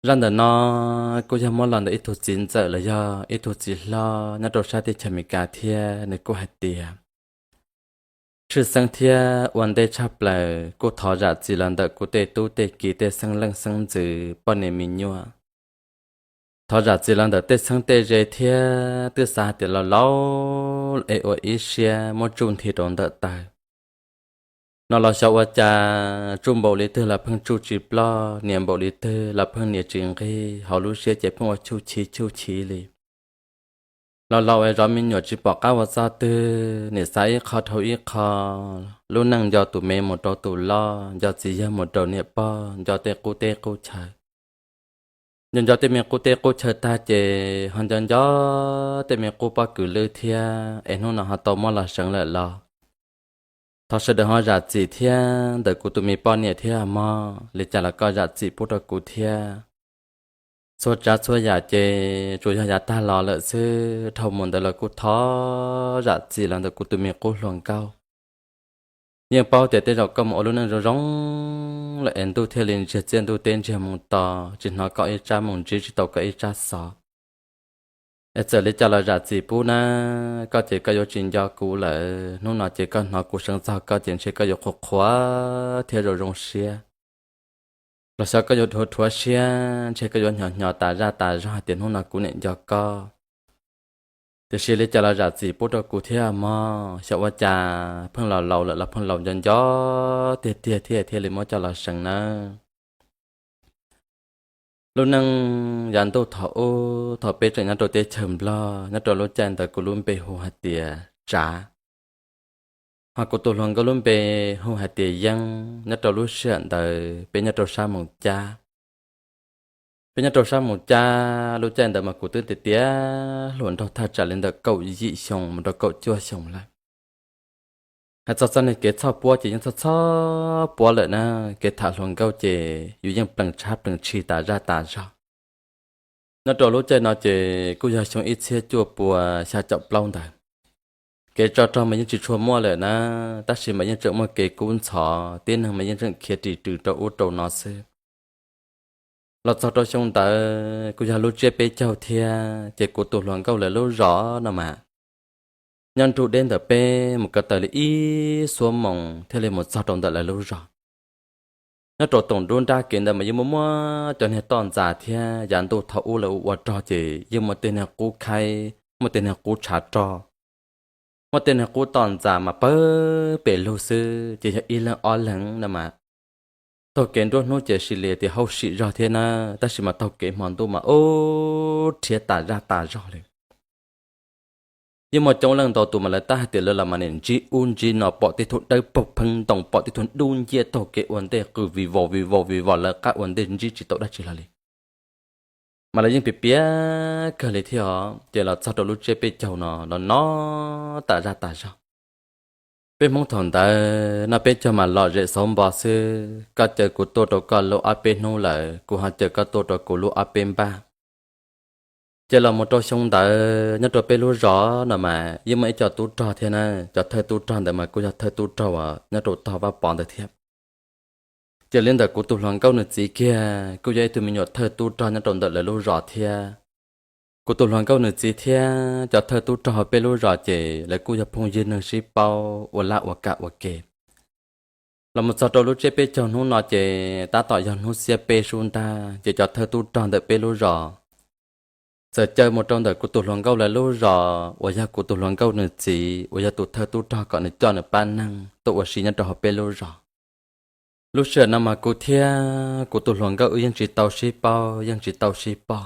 Zaj ntawm no kuj yog muab los ntawm ib tug txiv ntxawm los yog ib tug txiv hlob nyob rau sab teb chaws Amelikas thiab nws kuj hais tias tshwj xeeb thiab ua ntej tshaj plaws kuj thov zam txim los ntawm kuv tej tub tej kiv tej xeeb leej xeeb ntxwv poj niam me nyuam. Thov zam txim los ntawm tej txheeb tej ze thiab twb xav hais tias los laus es ua ib siab muab tsuj nthi rau ntawm taw no los xyov ua cas tsuj npaum li twg los pheej tsuj tsis ploj, nias npaum li twg los pheej nias tsis nqig, hauv lub siab ces pheej ua chuj chiv chuj chiv li. Los laus es zov me nyuam tsis pom qab ua txoj twg, nim xav ib qho dhau ib qho, lub neej nco tus me mus rau tus loj, nco txiv yawg mus rau niam pog, nco tej qub teb qub chaw. Nco nco tej me qub teb qub chaw tag ces ho nco nco tej me qub pob kws lwj thiab es hnub no ho tau muab los seev lawm los thov sawv daws ho zam txim thiab ntawm kuv tus me poj niam thiab mog, li cas los koj zam txim pub rau kuv thiab. Txhua tsav txhua yam ces tsuas yog yav tag los lawm xwb, dhau mus ntawd los kuj thov zam txim los ntawm kuv tus me qub hluas nkauj. Yeej paub tias tej zaum koj mus ua lub neej zoo zoo lawm es ntuj thiaj li ntsiag txiaj ntuj teb ntsiag mus to, tsis hnov koj ib tsab moo ntsib tsis tau koj ib tsab xov. Es txawm li cas los zam txim pub na, koj ces koj yuav tsis nco kuv lawm, hnub no ces koj hnov kuv seev txog koj ces ntshe koj yuav qhuav qhuav thiab zoo zoo siab los xyov koj yuav dhuav rhuav siab, ntshe koj yuav hnyo hnyo tas zaj tas zog hais tias hnub no kuv niam nco koj. Tiam sis li cas los zam txim pub rau kuv thiab mog, xyov ua cas pheej los laus lawm los pheej laus nco nco tiag tiag thiaj thiaj li muab coj los seev nawb. Lub neej yav ntuj thaum ub thaum peb tseem nyob rau teb chaws Nplog nyob rau lub caij ntawd kuv lub npe hu hais tias Tsav, ho kuv tus hluas nkauj lub npe hu hais tias Yeeb. Nyob rau lub sij hawm ntawd peb nyob rau sab Moos Cab. Peb nyob rau sab Moos Cab lub caij ntawd mas kuv twb tiav tiav hluas nraug thaj tsam li ntawm kaum yim xyoo mus rau kaum cuaj xyoo lawm. Hais txog txoj niag kev txhoj puab ces yeej txhoj txhoj puab lawm na, kev tham hluas nkauj ces yus yeej plees tshab plees tshis tas zaj tas zog. Nyob rau lub caij no ces kuj yog xyoo ib txhiab cuaj pua xya caum plaub ntawd. Kev tso rog mas yeej tsis tshua muaj lawm na, tab sis mas yeej tseem muaj kev kub ntxhov, tib neeg mas yeej tseem khiav ris rws rau ub rau no xwb. Los txog rau xyoo ntawd kuj yog lub tsiab peb caug thiab, ces kuv tus hluas nkauj lawv lub zos no mas nyob nrug deb ntawm peb mus ko taw li ib xuab moos thiaj li mus txog rau ntawm lawv lub zos. Nyob rau toom nruab nrab kev ntawd mas yeej muaj muaj cov niag toj ntxas thiab, yav ntuj thaum ub lawv ua ua rog ces yeej muaj tej niag qub khaib, muaj tej niag qub tshav rog, muaj tej niag qub toj ntxas mas pawg pes lug xwb ces yog ib leeg ob leeg no mas taug kev nruab hnub ces sis li tias hauj sim zog thiab na, tab sis mas taug kev hmo ntuj mas ub rhiav tas zaj tas zog li. Yeej muaj coob leej ntau tus mas lawv tab hais tias lawv los mas nim ntsib ub ntsib no pom tej tug dawb paug pheeb ntoo pom tej tug dub nciab taug kev ua ntej qw vij vau vij vau vij vau lawv qab ua ntej ntsib tsis tau dab tsi hlo li. Mas lawv yeej piav piav kawg li thiab os, ces los txog rau lub tsiab peb caug no los no tas zaj tas zog. Peb Hmoob thaum ntawd noj peb caug mas lom zem xauv npo xwb, koj caw kuv tuaj rau koj lub ob peb hnub lawm, kuv ho caw koj tuaj rau kuv lub ob peb npaj. Ces los mus rau xyoo ntawd nyob rau peb lub zos no mas yeej muaj ib co tub rog thiab na, cov thawj tub rog ntawd mas kuj yog thawj tub rog uas nyob rau tog Vaj Pov ntawd thiab. Ces li ntawm kuv tus hluas nkauj nws txiv kiag kuj yog ib tug me nyuam thawj tub rog nyob rau ntawm lawv lub zos thiab. Kuv tus hluas nkauj nws txiv thiab cov thawj tub rog hauv peb lub zos ces lawv kuj yog phooj ywg neeg sib paub ua laj ua kam ua ke. Los mus txog rau lub tsiab peb caug hnub no ces tab tom yog hnub xiab peb sub ntag, ces cov thawj tub rog ntawm peb lub zos txawm caw mus rau ntawm kuv tus hluas nkauj lawv lub zos uas yog kuv tus hluas nkauj nws txiv uas yog tus thawj tub rog kom nws coj nws pab neeg tuaj ua si nyob rau hauv peb lub zos. Lub sij hawm no mas kuv thiab kuv tus hluas nkauj wb yeej tsis tau sib paub yeej tsis tau sib pom.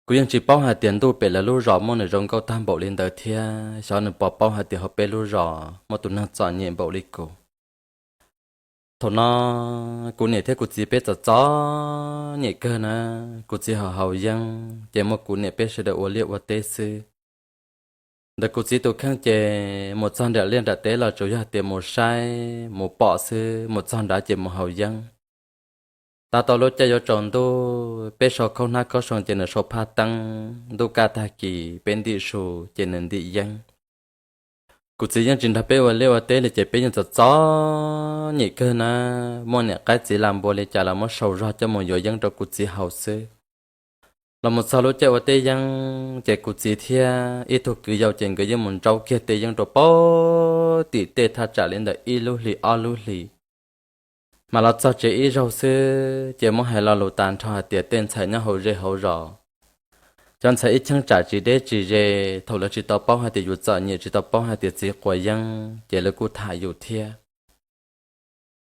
Kuv yeej tsis paub hais tias ntuj pem lawv lub zos muaj nws zoo nkauj tag npaum li ntawd thiab xyov nws puas paub hais tias hauv peb lub zos muaj tus neeg txom nyem npaum li kuv. Thaum no kuv niam thiab kuv txiv peb txom txom nyem kawg na. Kuv txiv ho haus yeeb ces muaj kuv niam peb sawv daws ua liaj ua teb xwb. Ntawm kuv txiv tus kheej ces mus txog nram liaj nram teb los tsuas yog tias mus saib mus pom xwb, mus txog nrad ces mus haus yeeb. Tab tom lub caij yuav tsaus ntuj peb sau khaub hnab khaub soo ces nws sau phaj teeb, ntuj kaj tag kis peb ntim su ces nws ntim yeeb. Kuv txiv yeej tsis nrog peb ua liaj ua teb li ces peb yeej txom txom nyem kawg na. Muaj niam qaib txiv las npua li cas los muab sau zog coj mus yuav yeeb rau kuv txiv haus xwb. Los mus txog lub caij ua teb yeeb ces kuv txiv thiab ib tug kwv yau ces nkawd yeej mus ntsaub kiag tej yeeb rau pem tim tej thaj tsam li ntawm ib lub hlis ob lub hlis. Mas los txog tsev ib zaug xwb ces muab hais lo lus tas nrho hais tias tej ntxhais nyob hauv zej hauv zos, cov ntxhais ib cheeb tsam tsis deb tsis ze, thaum lawv tsis tau paub hais tias yus txom nyem, tsis tau paub hais tias txiv quav yeeb ces lawv kuj tham yus thiab.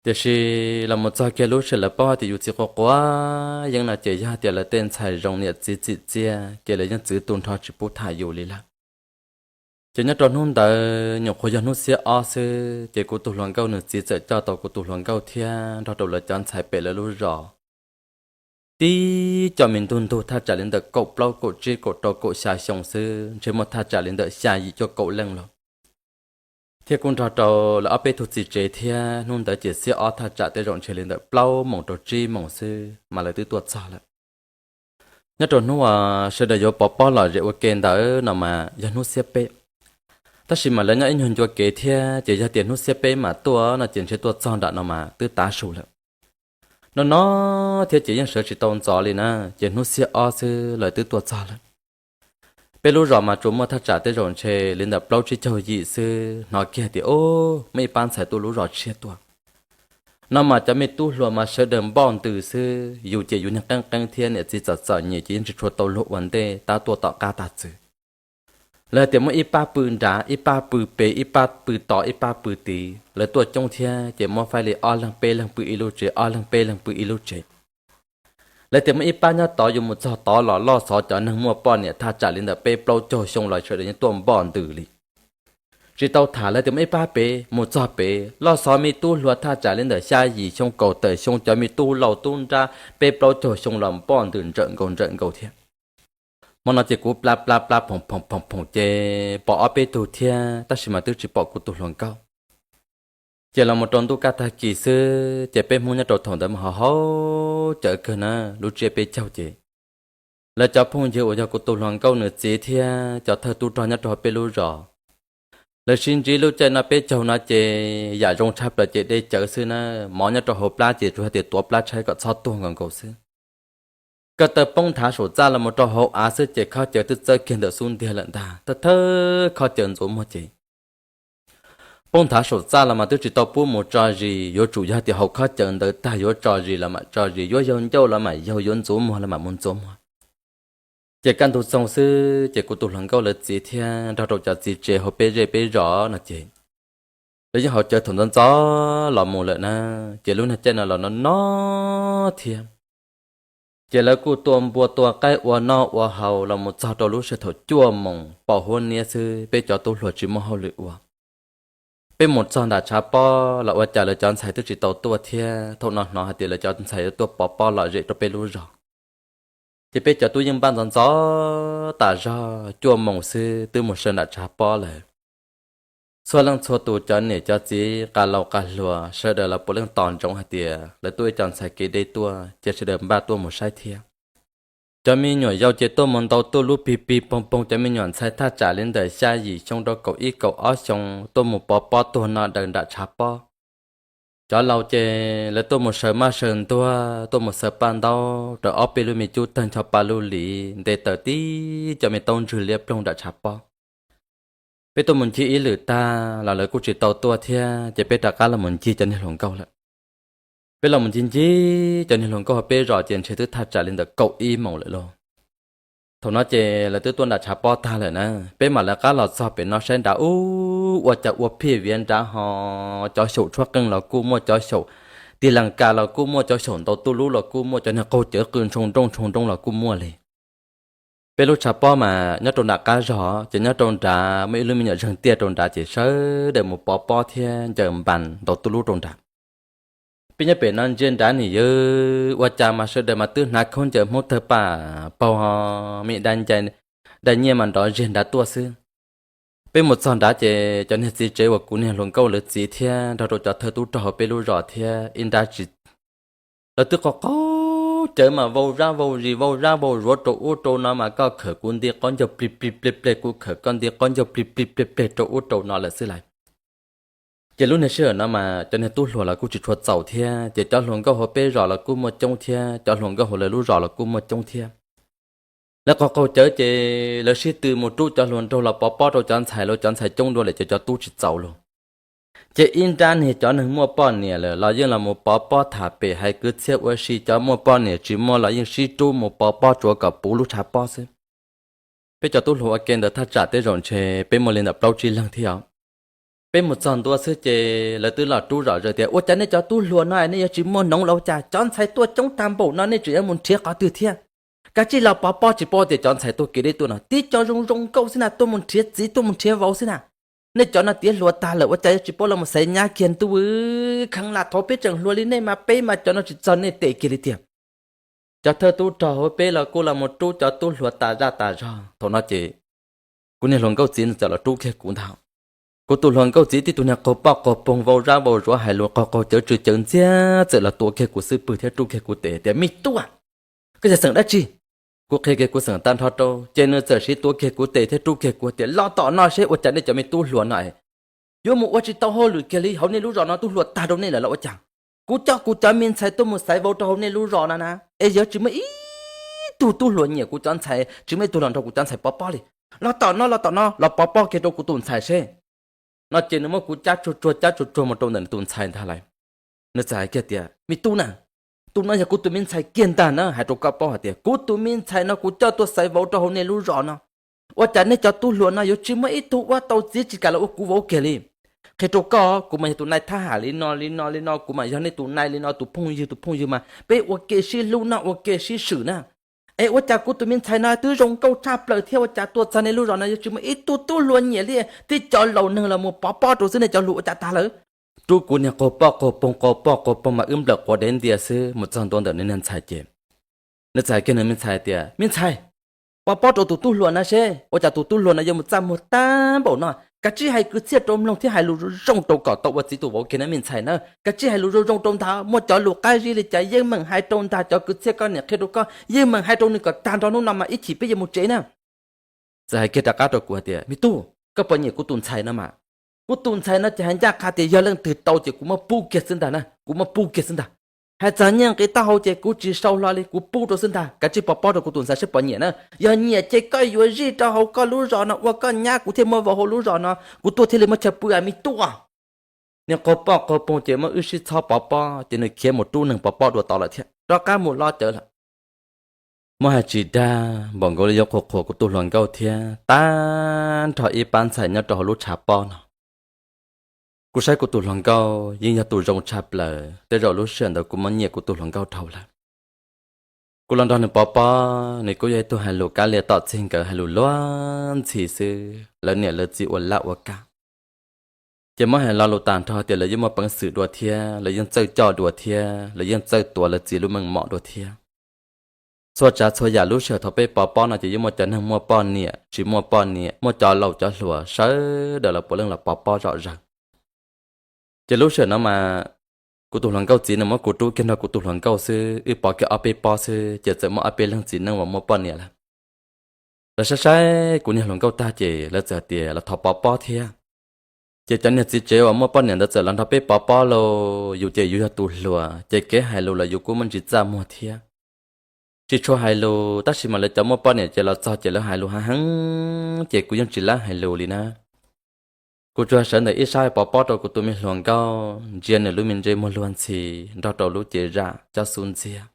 Tiam sis los mus txog kiag lub sij hawm lawv paub hais tias yus txiv quav quav yeeb no ces yog tias lawv tej ntxhais zoo niam txiv txim txiaj ces lawv yeej txwv tu nrho tsis pub tham yus li lawm. Ces nyob rau hnub ntawd nyuam qhuav yog hnub xiab ob xwb ces kuv tus hluas nkauj nws txiv txawm coj tau kuv tus hluas nkauj thiab nrog rau lawv cov ntxhais pem lawv lub zos tib co me ntug ntug thaj tsam li ntawm kaum plaub kaum tsib kaum rau kaum xya xyoo xwb, ntshe muaj thaj tsam li ntawm xya yim cuaj kaum leej los thiab kuj nrog rau lawv ob peb tug txiv tsev thiab. Hnub ntawd ces xiab ob thaj tsam tej zaum ntshe li ntawm plaub moos rau tsib moos xwb mas lawv twb tuaj txog lawm. Nyob rau hnub uas sawv daws yuav pov pob lom zem ua ke ntawd no mas yog hnub xiab peb, tab sis mas lawv nyob ib nyuag ncua kev thiab ces yog tias hnub xiab peb mas tuaj no ces ntshe tuaj txog nram no mas twb tav su lawm. No no thiab ces yeej sawv tsis tau ntxov li na, ces hnub xiab ob xwb lawv twb tuaj txog lawm. Peb lub zos mas tsuas muaj thaj tsam tej zaum ntshe li ntawm plaub tsib caug yim xwb, hnov kiag tias ub, muaj ib pab ntxhais tuaj lub zos tshiab tuaj. No mas cov me tub hluas mas sawv daws npoj ntws xwb, yus ces yus niag qeeb qeeb thiab niam txiv txom txom nyem ces yeej tsis tshua tau luag ua ntej, tab tuaj tom qab tag txwv. Lawv hais tias muaj ib pab pw nrad, ib pab pw pem, ib pab pw tod, ib pab pw tid, lawv tuaj coob thiab ces muab faib li ob leeg peb leeg pw ib lub tsev, ob leeg peb leeg pw ib lub tsev. Lawv tias muaj ib pab nyob tod, yus mus txog tod los loj xov cov neeg muaj poj niam thaj tsam li ntawm peb plaub caug xyoo los sawv daws yeej tuaj npoj ntws li. Tsis tau tham, lawv tias muaj ib pab pem, mus txog pem loj xov me tub hluas thaj tsam li ntawm xya yim xyoo kaum tawm xyoo, cov me tub laus tub nrab peb plaub caug xyoo los npoj ntws ntsawm nkaus ntsawm nkaus thiab. Hmo no ces kuv pla pla pla phoom phoom phoom phoom ces pom ob peb tug thiab, tab sis mas twb tsis pom kuv tus hluas nkauj. Ces los mus rau ntuj kaj tag kis xwb ces peb Hmoob nyob rau thaum ntawd mas ho haus cawv kawg na, lub tsiab peb caug ces lawv cov phooj ywg uas yog kuv tus hluas nkauj nws txiv thiab cov thawj tub rog nyob rau hauv peb lub zos, lawv sib ntsib lub caij no peb caug no ces yam zoo tshaj plaws ces de cawv xwb na, mov nyob rau hauv plab ces tsuas yog tias tuav plab tshaib kom txhob tuag nkaus nkaus xwb. Ko taw poob nthav saum txaj los mus rau hauv av xwb ces khob cawv twb txawb kiag ntawm xub ntiag lawm ntag, thawj thawj khob cawv ntxuav muag ces poob nthav saum txaj los mas twb tsis tau pub mus tso zis, yuav tsum yog tias haus khob cawv ntawd tag yuav tso zis los mam tso zis, yuav yaug ncauj los mam yaug, yuav ntxuav muag los mam mus ntxuav muag. Ces kaj ntug txoog xwb ces kuv tus hluas nkauj lawv txiv thiab nrog rau cov txiv tsev hauv peb zej peb zos no ces lawv yeej haus cawv thaum ntxov ntxov los mus lawm na, ces lub niag caij no los no no thiab. Ces lawv kuj tua npua tua qaib ua noj ua haus los mus txog rau lub sij hawm thaum cuaj moos pom huab niab xwb, peb cov tub hluas tsis muaj hauj lwm ua. Peb mus txog nram tshav pob los ua cas lawv cov ntxhais twb tsis tau tuaj thiab, thaum no hnov hais tias lawv cov ntxhais yuav tuaj pov pob lom zem rau peb lub zos. Ces peb cov tub yeej npaj ntxov ntxov tas zog, cuaj moos xwb twb mus sawv nram tshav pob lawm. Txhua leej txhua tus cov niam cov txiv qas laus qas hluas sawv daws los puav leej tos ntsoov hais tias lawv tuaj ib co ntxhais kev deb tuaj, ces sawv daws npaj tuaj mus saib thiab. Cov me nyuam yaus ces tuaj mus ntaus tuj lub pig pig poog poog, cov me nyuam ntxhais thaj tsam li ntawm xya yim xyoo rau kaum ib kaum ob xyoo tuaj mus pov pob tuag no daws nram tshav pob. Cov laus ces lawv tuaj mus saws maj saws ntuag, tuaj mus xaws paj ntaub rau ob peb lub me cub tawg ncho pa lub lis nte taws tib cov me taub ntswg liab ploog nram tshav pob. Peb tuaj mus ncig ib lwm tag los lawv kuj tsis tau tuaj thiab, ces peb rov qab los mus ncig cov niag hluas nkauj lawm. Peb los mus ncig ncig cov niag hluas nkauj hauv peb zos ces ntshe twb thaj tsam li ntawm kaum ib moos lawm lauj. Thaum no ces lawv twb tuaj nram tshav pob tag lawm na, peb mam lawv qab los txog pem no saib nrad ub, ua cas ua phiaj viav nrad ho, cov xyaum tshuab qeej los kuj muaj, cov xyaum tig las kas los kuj muaj, cov xyaum ntaus tuj lub los kuj muaj, cov niag qaug cawv qw ntshoo nrooj ntshoo nrooj los kuj muaj li. Peb lub tshav pob mas nyob rau nram qab zog, ces nyob rau nrad muaj ib lub me nyuam zeeg tiaj rau nrad ces sawv daws mus pov pob thiab ncaws npas ntaus tuj lub rau nrad. Peb nyob pem no ntsia nrad nim yawg ua cas mas sawv daws mas twb hnav khaub ncaws Hmoob tawg pam paug, me dab nyiaj mas nrov ziag nrad tuaj xwb. Peb mus txog nrad ces cov niag txiv tsev uas kuv niag hluas nkauj lawv txiv thiab nrog rau cov thawj tub rog hauv peb lub zos thiab ib nrab tsis, lawv twb qaug qaug cawv mas vau zab vau zis vau zab vau zuav rau ub rau no mas koj khawm kuv nti qaub ncaug plig plig pleg pleg, kuv khawm koj nti qaub ncaug plig plig pleg pleg rau ub rau no lawm xwb lauj. Ces lub niag sij hawm no mas cov niag tub hluas los kuj tsis tshua txaus thiab, ces cov hluas nkauj hauv peb zos los kuj muaj coob thiab, cov hluas nkauj hauv lawv lub zos los kuj muaj coob thiab. Lawv qaug qaug cawv ces lawv sib tw mus rub cov hluas nraug los pov pob rau cov ntxhais, los cov ntxhais coob dua lawm ces cov tub tsis txaus los. Ces ib nrab niag cov neeg muaj poj niam lawm los yeej los mus pov pob tham pem hais kwv txhiaj ua si, cov muaj poj niam tsis muaj los yeej sib rub mus pov pob tsuav kom puv lub tshav pob xwb. Peb cov tub hluas ua ke ntawd thaj tsam tej zaum ntshe peb muaj li ntawm plaub tsib leeg thiab os. Peb mus txog ntua xwb ces lawv twb los rub zom zaws tias, ua cas nej cov tub hluas no nej yuav tsis muaj noov los ua cas? Cov ntxhais tuaj coob tag npaum no nej tseem yuav mus nrhiav qhov twg thiab? Kav tsij los pov pob, tsis paub tias cov ntxhais tuaj kev deb tuaj no, tib co zoo zoo nkauj xwb na, tuaj mus nrhiav txiv tuaj mus nrhiav vauv xwb na. Nej cov no tiav hluas tag lawm ua cas yuav tsis paub los mus xaiv nyab kiag ntuj. Kheev lam thaum peb tseem hluas li nej mas peb mas cov no tsis txog nej tes kiag li tiag. Cov thawj tub rog hauv peb los kuj los mus rub cov tub hluas tas zaj tas zog. Thaum no ces kuv niag hluas nkauj txiv txawm los rub kiag kuv ntag. Kuv tus hluas nkauj txiv tib tug niag qaug poj qaug poog vau zab vau zuav hais lus qaug qaug cawv tsw cawv ntxiag txawm los tuav kiag kuv xub pwg thiab rub kiag kuv tes tias, me tub, koj yog xeem dab tsi? Kuv qhia kiag kuv xeem tag nrho rau ces nws txawm siv tuav kiag kuv tes thiab rub kiag kuv tias, los tom no seb ua cas nej cov me tub hluas no yuav mus ua tsis tau hauj lwm kiag li. Hauv nej lub zos no tub hluas tag rau nej lawm los ua cas? Kuv coj kuv cov me ntxhais tuaj mus xaiv vauv rau hauv nej lub zos no na, es yuav tsis muaj ib tug tub hluas nyiam kuv cov ntxhais, tsis muaj ib tug los nrog kuv cov ntxhais pov pob li. Los tom no, los tom no, los pov pob kiag rau kuv tus ntxhais seb. No ces nws muab kuv cab tsuag tsuag cab tsuag tsuag mus rau ntawm nws tus ntxhais ntag lawm. Nws txawm hais kiag tias, me tub na, tus no yog kuv tus me ntxhais kiag ntag na, hais rau koj paub hais tias kuv tus me ntxhais no kuv coj tuaj xaiv vauv rau hauv nej lub zos no. Ua cas nej cov tub hluas no yuav tsis muaj ib tug ua tau txiv tsis kam los ua kuv vauv kiag li? Qhia rau koj, kuv mas yog tus nai thab ham li no li no li no, kuv mas yog nej tus nai li no, tus phooj ywg tus phooj ywg mas peb ua ke sib hlub no ua ke sib swm na. Es ua cas kuv tus me ntxhais no twb zoo nkauj tshaj plaws thiab ua cas tuaj txog nej lub zos no yuav tsis muaj ib tug tub hluas nyiam li, tib cov laus neeg los mus pov pob rau xwb, nej cov hluas ua cas tag lawm? Rub kuv niag qaug poj qaug poog qaug poj qaug poog mas wb nplawm quav dev ntia xwb. Mus txog ntua ntawm nws niag ntxhais ces nws txawm hais kiag nws me ntxhais tias, me ntxhais, pov pob rau tus tub hluas na seb, ua cas tus tub hluas no yuav mus txaj muag tag npaum no. Kav tsij hais kwv txhiaj rau mloog thiab hais lus zoo zoo rau kom tau ua txiv tus vauv kiag na me ntxhais na. Kav tsij hais lus zoo zoo rau ntag, muaj cov lus qab zib li cas yeej meem hais rau ntag, cov kwv txhiaj koj niam qhia rau koj yeej meem hais rau nws kom tag nrho hnub no mas ib chim peb yuav mus tsev na. Txawm hais kiag rov qab rau kuv hais tias, me tub, koj puas nyiam kuv tus ntxhais no mas? Kuv tus ntxhais no ces hais ncaj qha tias yog leej twg tau ces kuv muab pub kiag xwb ntag na, kuv muab pub kiag xwb ntag. Hais txog nyiaj nqi taub hau ces kuv tsis sau hlo li, kuv pub rau xwb ntag. Kav tsij pov pob rau kuv tus ntxhais seb puas nyiam na. Yog nyiam ces koj yuav zij rau hauv koj lub zos no ua koj nyab kuv thiaj muaj vauv hauv lub zos no, kuv tuaj thiaj li muaj chaw pw a me tub. Niag qaug poj qaug poog ces muab wb sib txhob pov pob ces nws khiav mus rub neeg pov pob dua tod lawm thiab rov qab mus lob cawv lawm. Muab hais tsis dag npaum nkaus li yuav qhuas qhuas kuv tus hluas nkauj thiab tag nrho ib pab ntxhais nyob rau hauv lub tshav pob no. Kuv saib kuv tus hluas nkauj yeej yog tus zoo tshaj plaws, tej zaum lub sij hawm ntawd kuv muab nyiam kuv tus hluas nkauj dhau lawm. Kuv los nrog nws pov pob, nws kuj yog ib tug hais lus kab lias tom txig nkawd, hais lus luag ntxhi xwb, lawv niam lawv txiv ua laj ua kam. Ces muab hais lo lus tag nrho tias lawv yeej muaj peev xwm dua thiab, lawv yeej txawj coj dua thiab, lawv yeej txawj tuav lawv txiv lub meej mom dua thiab. Txhua tsav txhua yam lub sij hawm thaum peb pov pob no ces yeej muaj cov neeg muaj poj niam, tsis muaj poj niam, muaj cov laus cov hluas sawv daws los puav leej los pov pob zom zaws. Ces lub sij hawm no mas kuv tus hluas nkauj txiv nws muab kuv rub kiag nrog kuv tus hluas nkauj xwb, wb pov kiag ob peb pob xwb ces txawm muaj ob peb leeg txiv neej uas muaj poj niam lawm. Lawv saib saib kuv niag hluas nkauj tag ces lawv txawm tias los thov pov pob thiab. Ces cov niag txiv tsev uas muaj poj niam ntawd txawm los nrog peb pov pob lauj, yus ces yus yog tus hluas ces kev hais lus los yus kuj muaj ntsis txaj muag thiab. Tsis tshua hais lus tab sis mas lawv cov muaj poj niam ces los txog ces lawv hais lus hav heev ces kuv yeej tsis lab hais lus li na. Kuv tsuas sawv ntawm ib sab pov pob rau kuv tus me hluas nkauj, ntsia nws lub me ntsej muag luag ntxhi nrog rau lub cev zaj cob xub ntxiag.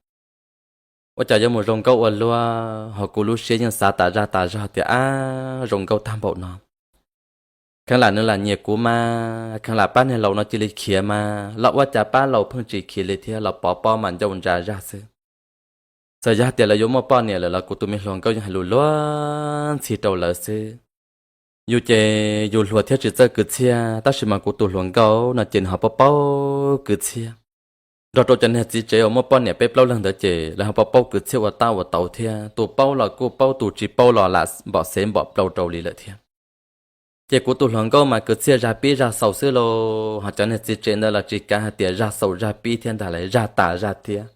Ua cas yuav mus zoo nkauj ua luaj, ho kuv lub siab yeej xav tas zaj tas zog tias ab, zoo nkauj tag npaum no. Kheev lam nws lam nyiam kuv mas, kheev lam pab niag laus no cia li khiav mas, los ua cas pab laus pheej tsis khiav li thiab, los pov pob mas ncauj ntsa zaj xwb. Txawm yog tias lawv yuav muaj poj niam lawm los kuv tus me hluas nkauj yeej hais lus luag ntxhi rau lawv xwb. Yus ces yus hluas thiab tsis txawj kwv txhiaj tab sis mas kuv tus hluas nkauj no ces nws ho paub paub kwv txhiaj. Nrog rau cov niag txiv tsev uas muaj poj niam peb plaub leeg ntawd ces lawv ho paub paub kwv txhiaj ua tab ua tau thiab, tus paub los kuj paub, tus tsis paub los lam npom xev npom plaus rau li lawm thiab. Ces kuv tus hluas nkauj mas kwv txhiaj zaj pib zaj xaus xwb lauj, ho cov niag txiv tsev ntawd los tsis kav hais tias zaj xaus zaj pib thiab ntag, lawv zaj tas zaj thiab.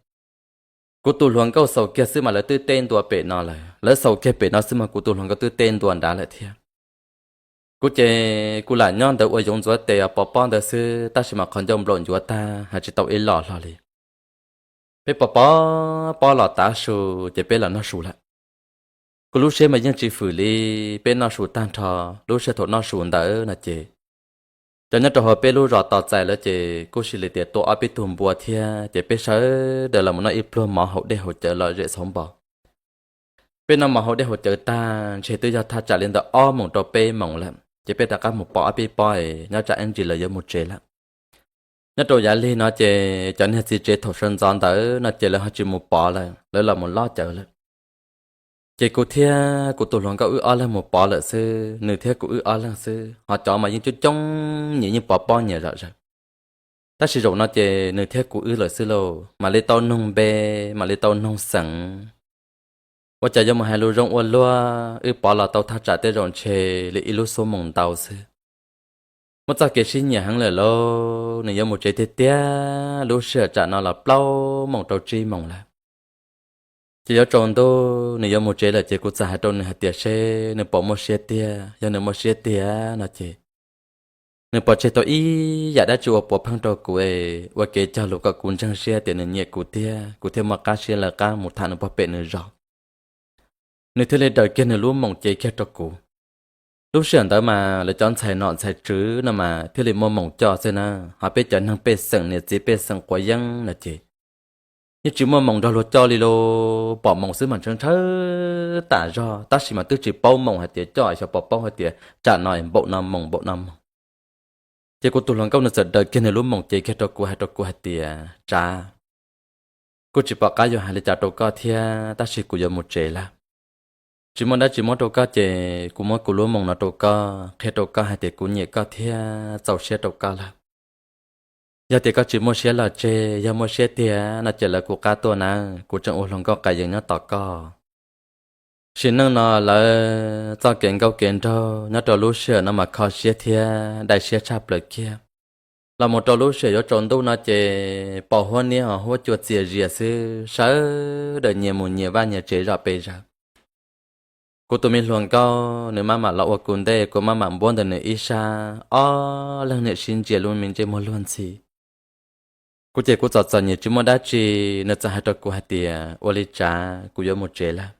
Kuv tus hluas nkauj xaus kiag xwb mas lawv twb teb ntua pem no lawm, lawv xaus kiag pem no xwb mas kuv tus hluas nkauj twb teb ntua nrad lawm thiab. Kuv ces kuv lam nyob ntawd ua yoov ntxuav tes pov pob ntawd xwb, tab sis mas qhov ncauj nplaum ncuav tag hais tsis tau ib los hlo li. Peb pov pob pob los tav su ces peb los noj su lawm. Kuv lub siab mas yeej tsis fwm li, peb noj su tag nrho, lub sij hawm thaum noj su ntawd no ces cov nyob rau hauv peb lub zos tos txais lawv ces kuj sis li tias tua ob peb tug npua thiab ces peb sawv daws los mus noj ib pluag mov haus dej haus cawv lom zem xauv npo. Peb noj mov haus dej haus cawv tag ntshe twb yog thaj tsam li ntawm ob moos rau peb moos lawm ces peb rov qab mus pov ob peb pob es nyob tsam ib ntsis lawv yuav mus tsev lawm. Nyob rau yav lig no ces cov niag txiv tsev thaum sawv ntxov ntawd no ces lawv ho tsis mus pov lawm, lawv los mus lob cawv lawm. Ces kuv thiab kuv tus hluas nkauj wb ob leeg mus pov lawm xwb, nws thiab kuv wb ob leeg xwb, ho cov mas yeej coob coob nyias yeej pov pob nyias zom zaws. Tab sis zaum no ces nws thiab kuv wb lawm xwb lauj, mam li tau noog npe, mam li tau noog xeem. Ua cas yuav mus hais lus zoo ua luaj, wb pov los tau thaj tsam tej zaum ntshe li ib lub xuab moos ntau xwb. Muaj txoj kev sib nyiam heev lawm lauj, nws yuav mus tsev tiag tiag, lub sij hawm tsam no los plaub moos rau tsib moos lawm. Ces yuav tsaus ntuj nws yuav mus tsev lawm ces kuv txawm hais rau nws hais tias seb nws puas muaj siab tiag, yog nws muaj siab tiag no ces nws puas tseg tau ib yam dab tsi ua puav pheej rau kuv es ua kev cog lus kom kuv ntseeg siab tias nws nyiam kuv tiag, kuv thiaj muaj qab siab lawv qab mus tham nws puag pem nws zos. Nws thiaj li daws kiag nws lub moos cev kiag rau kuv. Lub sij hawm ntawd mas lawv cov ntxhais nom ntxhais tswv no mas thiaj li muaj moos coj xwb na, ho peb cov neeg pej xeem niam txiv pej xeem quav yeeb no ces yeej tsis muaj moos nrog luag coj li lauj, pom moos xwb mas ntshaw ntshaw tas zog, tab sis mas twb tsis paub moos hais tias coj, xyov puas paub hais tias tsam no npaum no moos npaum no moos. Ces kuv tus hluas nkauj nws txawm daws kiag nws lub moos cev kiag rau kuv hais rau kuv hais tias, Tsav, kuj tsis pom qab yuav hais li cas rau koj thiab, tab sis kuv yuav mus tsev lawm. Tsis muaj dab tsi muab rau koj ces kuv muab kuv lub moos no rau koj, qhia rau koj hais tias kuv nyiam koj thiab txaus siab rau koj lawm. Yog tias koj tsis muaj siab los tseg, yog muaj siab tiag no ces lawv kuv qab tuaj na, kuv tseem ua hluas nkauj qas yees nyob tos koj. Sim neej no lawv txoj kev nkauj kev nraug nyob rau lub sij hawm no mas kho siab thiab dai siab tshaj plaws kiag. Los mus rau lub sij hawm yuav tsaus ntuj no ces pom huab niab ho huab cua txias zias xwb, sawv daws nyias mus nyias vaj nyias tsev zom pes zaws. Kuv tus me hluas nkauj nws maj mam los ua kuv ntej, kuv maj mam npuab ntawm nws ib sab, ob leeg niam sib ntsia lub me ntsej muag luag ntxhi. Kuv ces kuv txom txom nyem tsis muaj dab tsi, nws txawm hais rau kuv hais tias, Ua li Tsav, kuv yuav mus tsev lawm.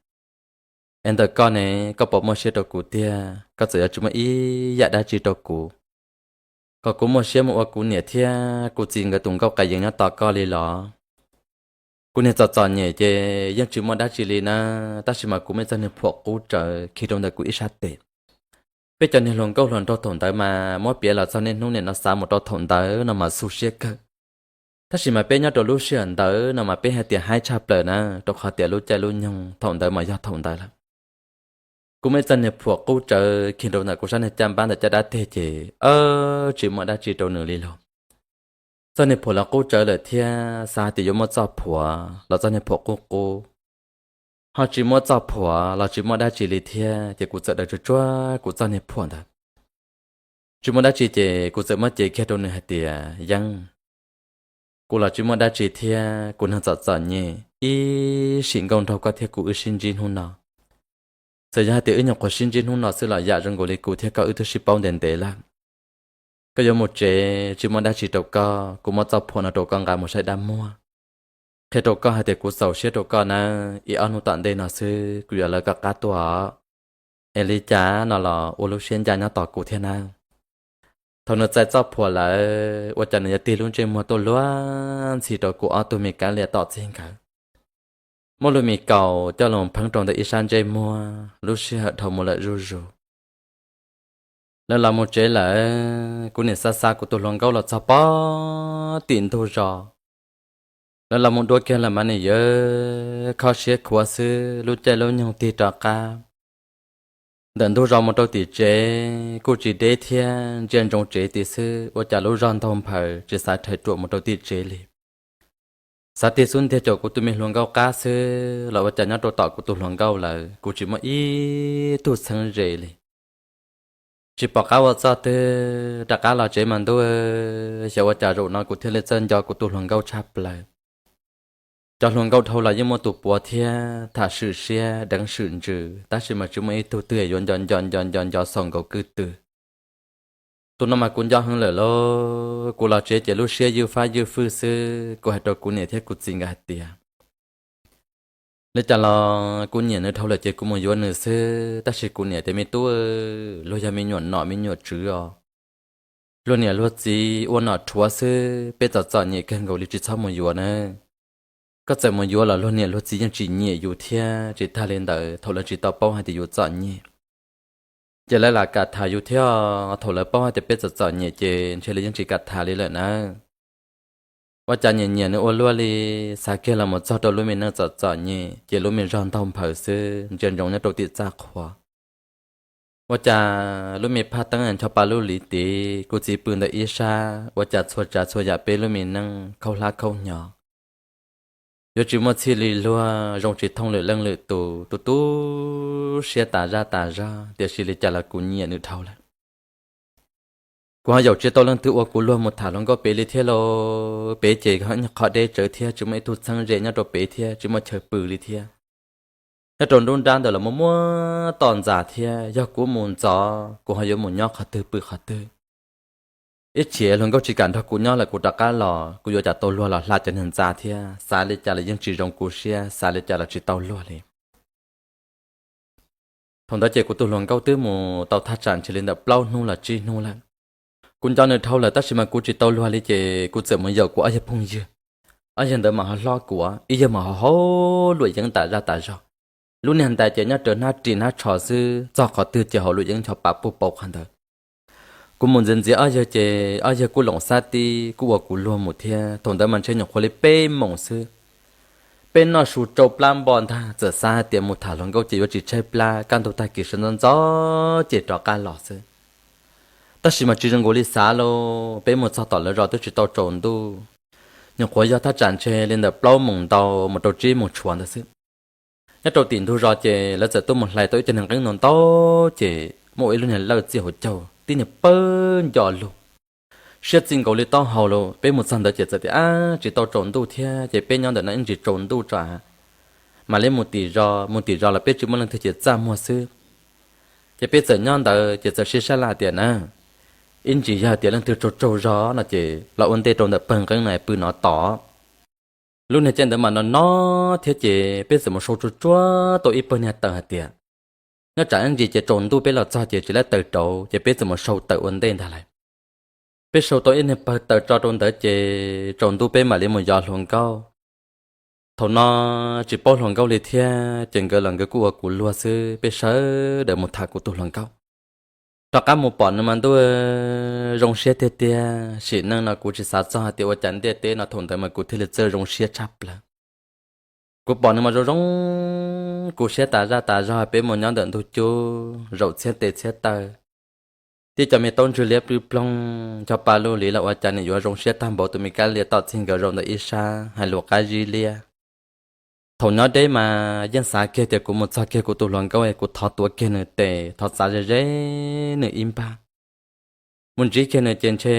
Es ntawm koj ne, koj puas muaj siab rau kuv tiag? Koj txawm yuav tsis muaj ib yam dab tsi rau kuv, kom kuv muaj siab mus ua kuv niam thiab kuv txiv nkawd tus nkauj qas yees nyob tos koj li los? Kuv niag txom txom nyem ces yeej tsis muaj dab tsi li na, tab sis mas kuv muaj ib txoj niag phuam qub tsawv khi rau ntawm kuv ib sab tes. Peb cov niag hluas nkauj hluas nraug thaum ntawd mas muab piav los txog niaj hnub nim no xav mus rau thaum ntawd no mas xu siab kawg. Tab sis mas peb nyob rau lub sij hawm ntawd no mas peb hais tias haib tshaj plaws na, rau qhov tias lub caij lub nyoog thaum ntawd mas yog thaum ntawd lawm. Kuv muaj ib txoj niag phuam qub tsawv khi rau ntawm kuv sab niag caj npab ntawm caj dab teg ces tsis muaj dab tsi rau nws li lauj. Txoj niag phuam los qub tsawv lawm thiab, xav hais tias yuav muaj txoj phuam los txoj niag phuam qub qub, ho tsis muaj txoj phuam los tsis muaj dab tsi li thiab, ces kuv txawm daws tsuag tsuag kuv txoj niag phuam ntawd. Tsis muaj dab tsi ces kuv txawm muab cev kiag rau nws hais tias, Yeeb, kuv los tsis muaj dab tsi thiab, kuv neeg txom txom nyem, ib sim nkauj nraug koj thiab kuv wb sib ntsib hnub no. Txawm yog hais tias wb nyuam qhuav sib ntsib hnub no xwb los yam zoo nkaus li kuv thiab koj wb twb sib paub ntev ntev lawm. Koj yuav mus tsev tsis muaj dab tsi rau koj, kuv muab txoj phuam no rau koj nqa mus saib dab muag, qhia rau koj hais tias kuv txaus siab rau koj nawb, ib ob hnub tom ntej no xwb kuv yuav lawv koj qab tuaj os. Es li cas no los ua lub siab ncaj nyob tos kuv thiab nawb. Thaum nws txais txoj phuam lawm ua cas nws yuav tig lub ntsej muag tuaj luag ntxhi rau kuv ob tug me kab lia tom txij nkawd, muab lub me kaus coj los pheeb rau ntawm ib sab ntsej muag, lub sij hawm dhau mus lawm zuj zus. Lawv los mus tsev lawm, kuv nim xa xa kuv tus hluas nkauj los txog pog tim ntug zos. Lawv los mus dua kiag lawm mas nim yuav kho siab khuav xwb, lub caij lub nyoog tig rov qab. Ntawm ntug zos mus rau tim tsev kuj tsis deb thiab, ntsia ntsoov tsev tid xwb ua cas lub zog ntaug nphaws tsis xav rhais ruam mus rau tim tsev li. Xav tig xub ntiag caum kuv tus me hluas nkauj qab xwb los ua cas nyob rau tom kuv tus hluas nkauj lawm kuv tsis muaj ib tug txheeb ze li. Tsis pom qab ua txoj twg rov qab los tsev mas ntuj, xyov ua cas zaum no kuv thiaj li txawj nco kuv tus hluas nkauj tshaj plaws. Cov hluas nkauj dhau los yeej muaj tus puav thiab tham swm siab deev swm ntsws tab sis mas tsis muaj ib tug twg yuav nco nco nco nco nco xaus nkaus kwj twg. Tus no mas kuv nco heev lawm lauj. Kuv los tsev ces lub siab ywj fab ywj fwj xwb. Kuv hais rau kuv niam thiab kuv txiv nkawd hais tias, li cas los kuv nyiam nws dhau lawm ces kuv mus yuav nws xwb. Tab sis kuv niam tias, me tub, luag yog me nyuam nom me nyuam tswv os, luag niam luag txiv ua nom rhuav xwb, peb txom txom nyem kawg nkaus li, tsis txhob mus yuav na. Koj txawm mus yuav los luag niam luag txiv yeej tsis nyiam yus thiab. Tsis tag li ntawd, thaum lawv tsis tau paub hais tias yus txom nyem, ces lawv lam kam tham yus thiab. Thaum lawv paub hais tias peb txom txom nyem ces ntshe lawv yeej tsis kam tham li lawm nawb. Ua cas nyiam nyiam nws ua luaj li, xav kiag los mus txog rau lub me neej txom txom nyem ces lub me zog ntaug nphaws xwb, ntsia ntsoov nyob rau tim txaj qhua. Ua cas lub me phaj teeb ncho pa lub liv tid, kuv txiv pw ntawm ib sab, ua cas txhua tsav txhua yam peb lub me neej khaub hlab khaub hnyo, yuav tsis muaj txhij li luag, zoo tsis thooj lwm leej lwm tus, tu tu siab tas zaj tas zog, tiam sis li cas los kuv nyiam nws dhau lawm. Kuv ho yaum tsis tau leej twg ua kuv luag mus tham hluas nkauj pem li thiab lauj. Pem ces qhov deb tsawv thiab, tsis muaj ib tug txheeb ze nyob rau pem thiab, tsis muaj chaw pw li thiab. Nyob rau nruab nrab ntawd los muaj muaj toj ntxas thiab, yog kuv mus ntxov kuv ho yuav mus nyob qhov twg pw qhov twg. Ib chim hluas nkauj tsis kam nrog kuv nyob lawm kuv rov qab los, kuv yuav tsum tau luag los hla cov niag ntxa thiab. Xav li cas los yeej tsis zoo kuv siab, xav li cas los tsis tau luag li. Thaum ntawd ces kuv tus hluas nkauj twb mus tau thaj tsam ntshe li ntawm plaub hnub los tsib hnub lawm. Kuv nco nws dhau lawm tab sis mas kuv tsis tau luag li ces kuv txawm mus yaum kuv ob yawg phooj ywg. Ob yawg ntawd mas ho hlob kuv, ib yawg mas ho haub luam yeeb tas zaj tas zog. Lub niag ntais ces nyob raws hnab ris hnab tsho xwb, txog qhov twg ces haus luam yeeb ncho pa puj pauv qhov ntawd. Kuv mus ntxias ntxias ob yawg ces ob yawg kuj loom xab tib kuj ua kuv luag mus thiab. Thaum ntawd mas ntshe nyuam qhuav li peb moos xwb. Peb noj su tsau plab npo ntag, txawm xav hais tias mus tham hluas nkauj ces yuav tsis tshaib plab, kaj ntug tag kis sawv ntxov ntxov ces rov qab los xwb. Tab sis mas tsis zoo nkaus li xav lauj, peb mus txog tom lawv zos twb tsis tau tsaus ntuj. Nyuam qhuav yog thaj tsam ntshe li ntawm plaub moos ntau mus rau tsib moos tshuav ntawd xwb. Nyob rau tim ntug zos ces lawv txawm tuaj mus hlais tau ib co niag nqeeb ntau ntau, ces muaj ua ib lub niag lawj txij hauv caug tib niag pawg nco lug, siab txij nkaus li taub hau lauj. Peb mus txog ntawd ces txawm tias, ab, tsis tau tsaus ntuj thiab ces peb nyob ntawm no ib ntsis tsaus ntuj tso, mam li mus tim zos, mus tim zos los peb tsis muaj leej twg ces txaj muag xwb. Ces peb txawm nyob ntawd ces txawm sib sab laj tias na, ib ntsis yog tias leej twg tsaug tsaug zog no ces los ua ntej rau ntawm pawg nqeeb no pw no tos. Lub niag caij ntawd mas no no thiab ces peb txawm mus sau tsuag tsuag tau ib pawg niag taws hais tias, nyob tsam ib ntsis ces tsaus ntuj peb los txog ces tsis lab taws rauv, ces peb txawm mus sau taws ua ntej ntag lawm. Peb sau tau ib niag pawg taws tso rau ntawd ces tsaus ntuj peb mam li mus yos hluas nkauj. Thaum no tsis paub hluas nkauj li thiab ces nkawd los nkawd kuj ua kuv luag xwb, peb sawv daws mus tham kuv tus hluas nkauj. Rov qab mus pom nws mas ntuj, zoo siab tiag tiag. Sim neej no kuv tsis xav txog hais tias ua cas ntiaj teb no thaum ntawd mas kuv thiaj li txawj zoo siab tshaj plaws. Kuv pom nws mas zoo zoo, kuv siab tas zaj tas zog, peb mus nyob ntawm ntug cub zaum txhiab tes txhiab taw, tib co me taub ntswg liab plwb ploog, ncho pa lub liv los ua cas nws yuav zoo siab tag npaum tus me kab lia tom txig nkawd zaum ntawm ib sab hais lus qab zib liab. Thaum nyob deb mas yeej xav kiag tias kuv mus txog kiag kuv tus hluas nkauj es kuv thov tuav kiag nws tes, thov txav ze ze nws ib npag. Mus ntsib kiag nws ces ntshe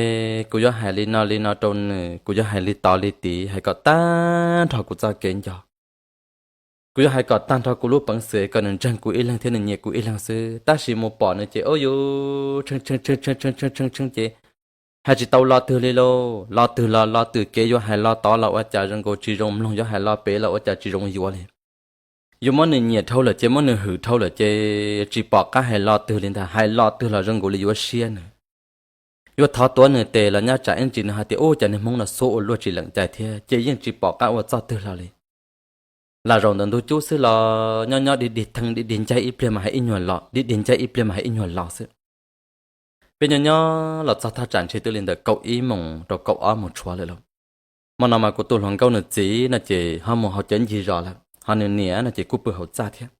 kuv yuav hais li no li no rau nws, kuv yuav hais li tod li tid, hais kom tag nrho kuv txoj kev nco. Kuv yuav hais kom tag nrho kuv lub peev xwm kom nws ntseeg kuv ib leeg thiab nws nyiam kuv ib leeg xwb. Tab sis mus pom nws ces ua yuv tshee tshee tshee tshee tshee tshee tshee ces hais tsis tau lo twg li lauj. Lo twg los lo twg, kev yuav hais lo tod los ua cas zoo nkaus tsis zoo mloog, yuav hais lo pem los ua cas tsis zoo yuav li. Yus muab nws nyiam dhau lawm ces muab nws hwm dhau lawm ces tsis pom qab hais lo twg li ntag, hais lo twg los zoo nkaus li yuav siab nws. Yuav thov tuav nws tes los nyob tsam ib ntsis nws hais tias ub, cov niag Hmoob no xuab ua luaj tsis lees cai thiab, ces yeej tsis pom qab ua txoj twg hlo li. Lam zaum ntawm ntug cub xwb los nyob nyob dig dig theej, dig dig ncaig ib pliag mas hais ib nyuag los, dig dig ncaig ib pliag mas hais ib nyuag los xwb. Peb nyob nyob los txog thaj tsam ntshe twb li ntawm kaum ib moos rau kaum ob moos tshuav lawm lauj. Hmo no mas kuv tus hluas nkauj nws txiv no ces ho mus hauv cawv ncig zos lawm, ho nws niam no ces kuj pw hauv txaj thiab.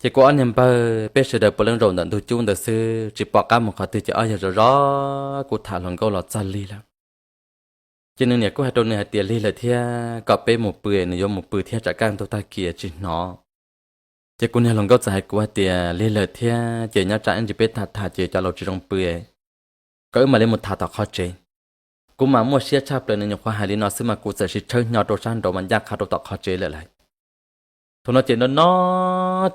Ces kuv ob niag npawg peb sawv daws puav leej zaum ntawm ntug cub ntawd xwb, tsis pom qab mus qhov twg ces ob yawg zov zov kuv tham hluas nkauj los txog lig lawm. Ces nws niam kuj hais rau nws hais tias lig lawm thiab, kom peb mus pw, nws yuav mus pw thiab tsam kaj ntug tag kis tsis hnov. Ces kuv niag hluas nkauj txawm hais kuv hais tias lig lawm thiab ces nyob tsam ib ntsis peb tham tham ces cov laus tsis zoo pw, kom wb mam li mus tham tom qhov tsev. Kuv mas muaj siab tshaj plaws, nws nyuam qhuav hais li no xwb mas kuv txawm sis tshawb hnyo rau sab nraud mas ncaj qha rau tom qhov tsev lawm lauj. Thaum no ces no no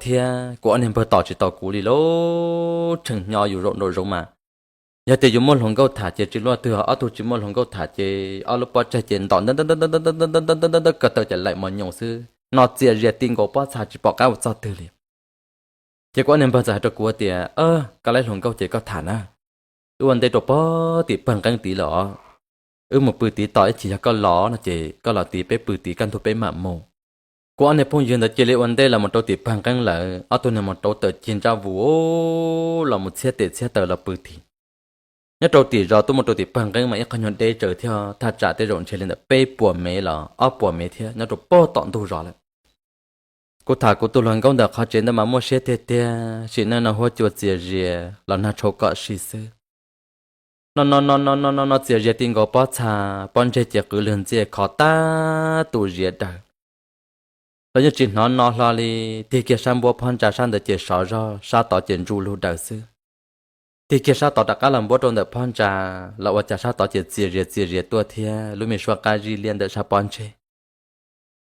thiab kuv ob niag npawg tos tsis tau kuv li lauj, tshee hnyo yus zaum nraum zoov mas Yog tias yus muaj hluas nkauj tham ces tsis luaj twg, ob tug tsis muaj hluas nkauj tham ces ob lub pob tsaig ces ntom ntawd ntawd ntawd ntawd ntawd ntawd ntawd ntawd ntawd ko taw ces laim mos nyoos xwb, no txias zias ti nkaus pob txha tsis pom qab ua txog twg li. Ces kuv ob niag npawg txawm hais rau kuv tias, Koj laib hluas nkauj ces koj tham na, wb ua ntej rau pog tim pawg nqeeb tid lawm os. Wb mus pw tid tos ib chim yog koj los no ces koj los tid peb pw tid kaj ntug peb mam mus. Kuv ob niag phooj ywg ntawd cia li ua ntej los mus rau tim pawg nqeeb lawm, ob tug niag mus rauv taws cig ntsaj vus los mus txhiab tes txhiab taw los pw tid. Nyob rau tim zos tuaj mus rau tim pawg nqeeb mas ib qho nyuag deb tsawv thiab, thaj tsam tej zaum ntshe li ntawm peb puas mev los ob puas mev thiab, nyob rau pog tom ntug zos lawm. Kuv tham kuv tus hluas nkauj ntawm qhov tsev ntawd mas muaj siab tiag tiag, sim neej no huab cua txias zias los nag tshauv kom si xwb. No no no no no no no txias zias ti nkaus pob txha, pob ntseg ces qwv lwg ntxiaj khov tab tus ziav daws. Los yeej tsis hnov no hlo li, tig kiag sab npuab phab ntsa sab ntawd ces sov zog, sab tod ces ntsuj lug daws xwb. Tig kiag sab tod rov qab los npuab rau ntawm phab ntsa, los ua cas sab tod ces txias zias txias zias tuaj thiab, lub me suab qab zib liab ntawm sab pob ntseg.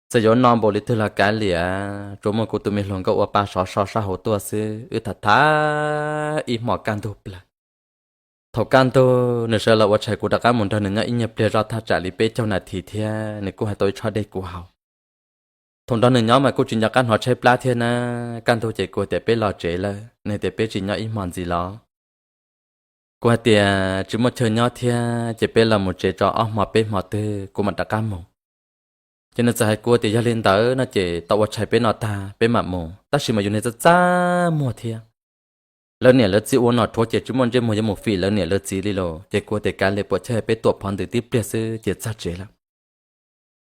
Txawm yuav no npaum li twg los kav liam, tsuas muaj kuv tus me hluas nkauj ua pa sov so sab hauv tuaj xwb, wb tham tham ib hmos kaj ntug plaws. Thaum kaj ntug nws sawv los ua tshais kuv rov qab mus nrog nws nyob ib nyuag pliag zoj thaj tsam li peb caug nas this thiab nws kuj hais tau ib tshob dej kuv haus. Thaum nrog nws nyob mas kuj tsis nco qab hnov tshaib plab thiab na. Kaj ntug ces kuv tias peb los tsev lawm, nws tias peb tsis nyob ib hmos ntxiv los? Kuv hais tias tsis muaj chaw nyob thiab ces peb los mus tsev tso, ob hmo peb hmo twg kuv mam rov qab mus. Ces nws txawm hais kuv tias yog li ntawd no ces tau ua tshais peb noj tag peb mam mus, tab sis mas yus niag txaj txaj muag thiab. Lawv niam lawv txiv ua nom rhuav ces tsis muaj ntsej muag yuav mus fim lawv niam lawv txiv li los, ces kuv tias kav liam puas chawj peb tuam phov ntws tib pliag xwb ces txog tsev lawm.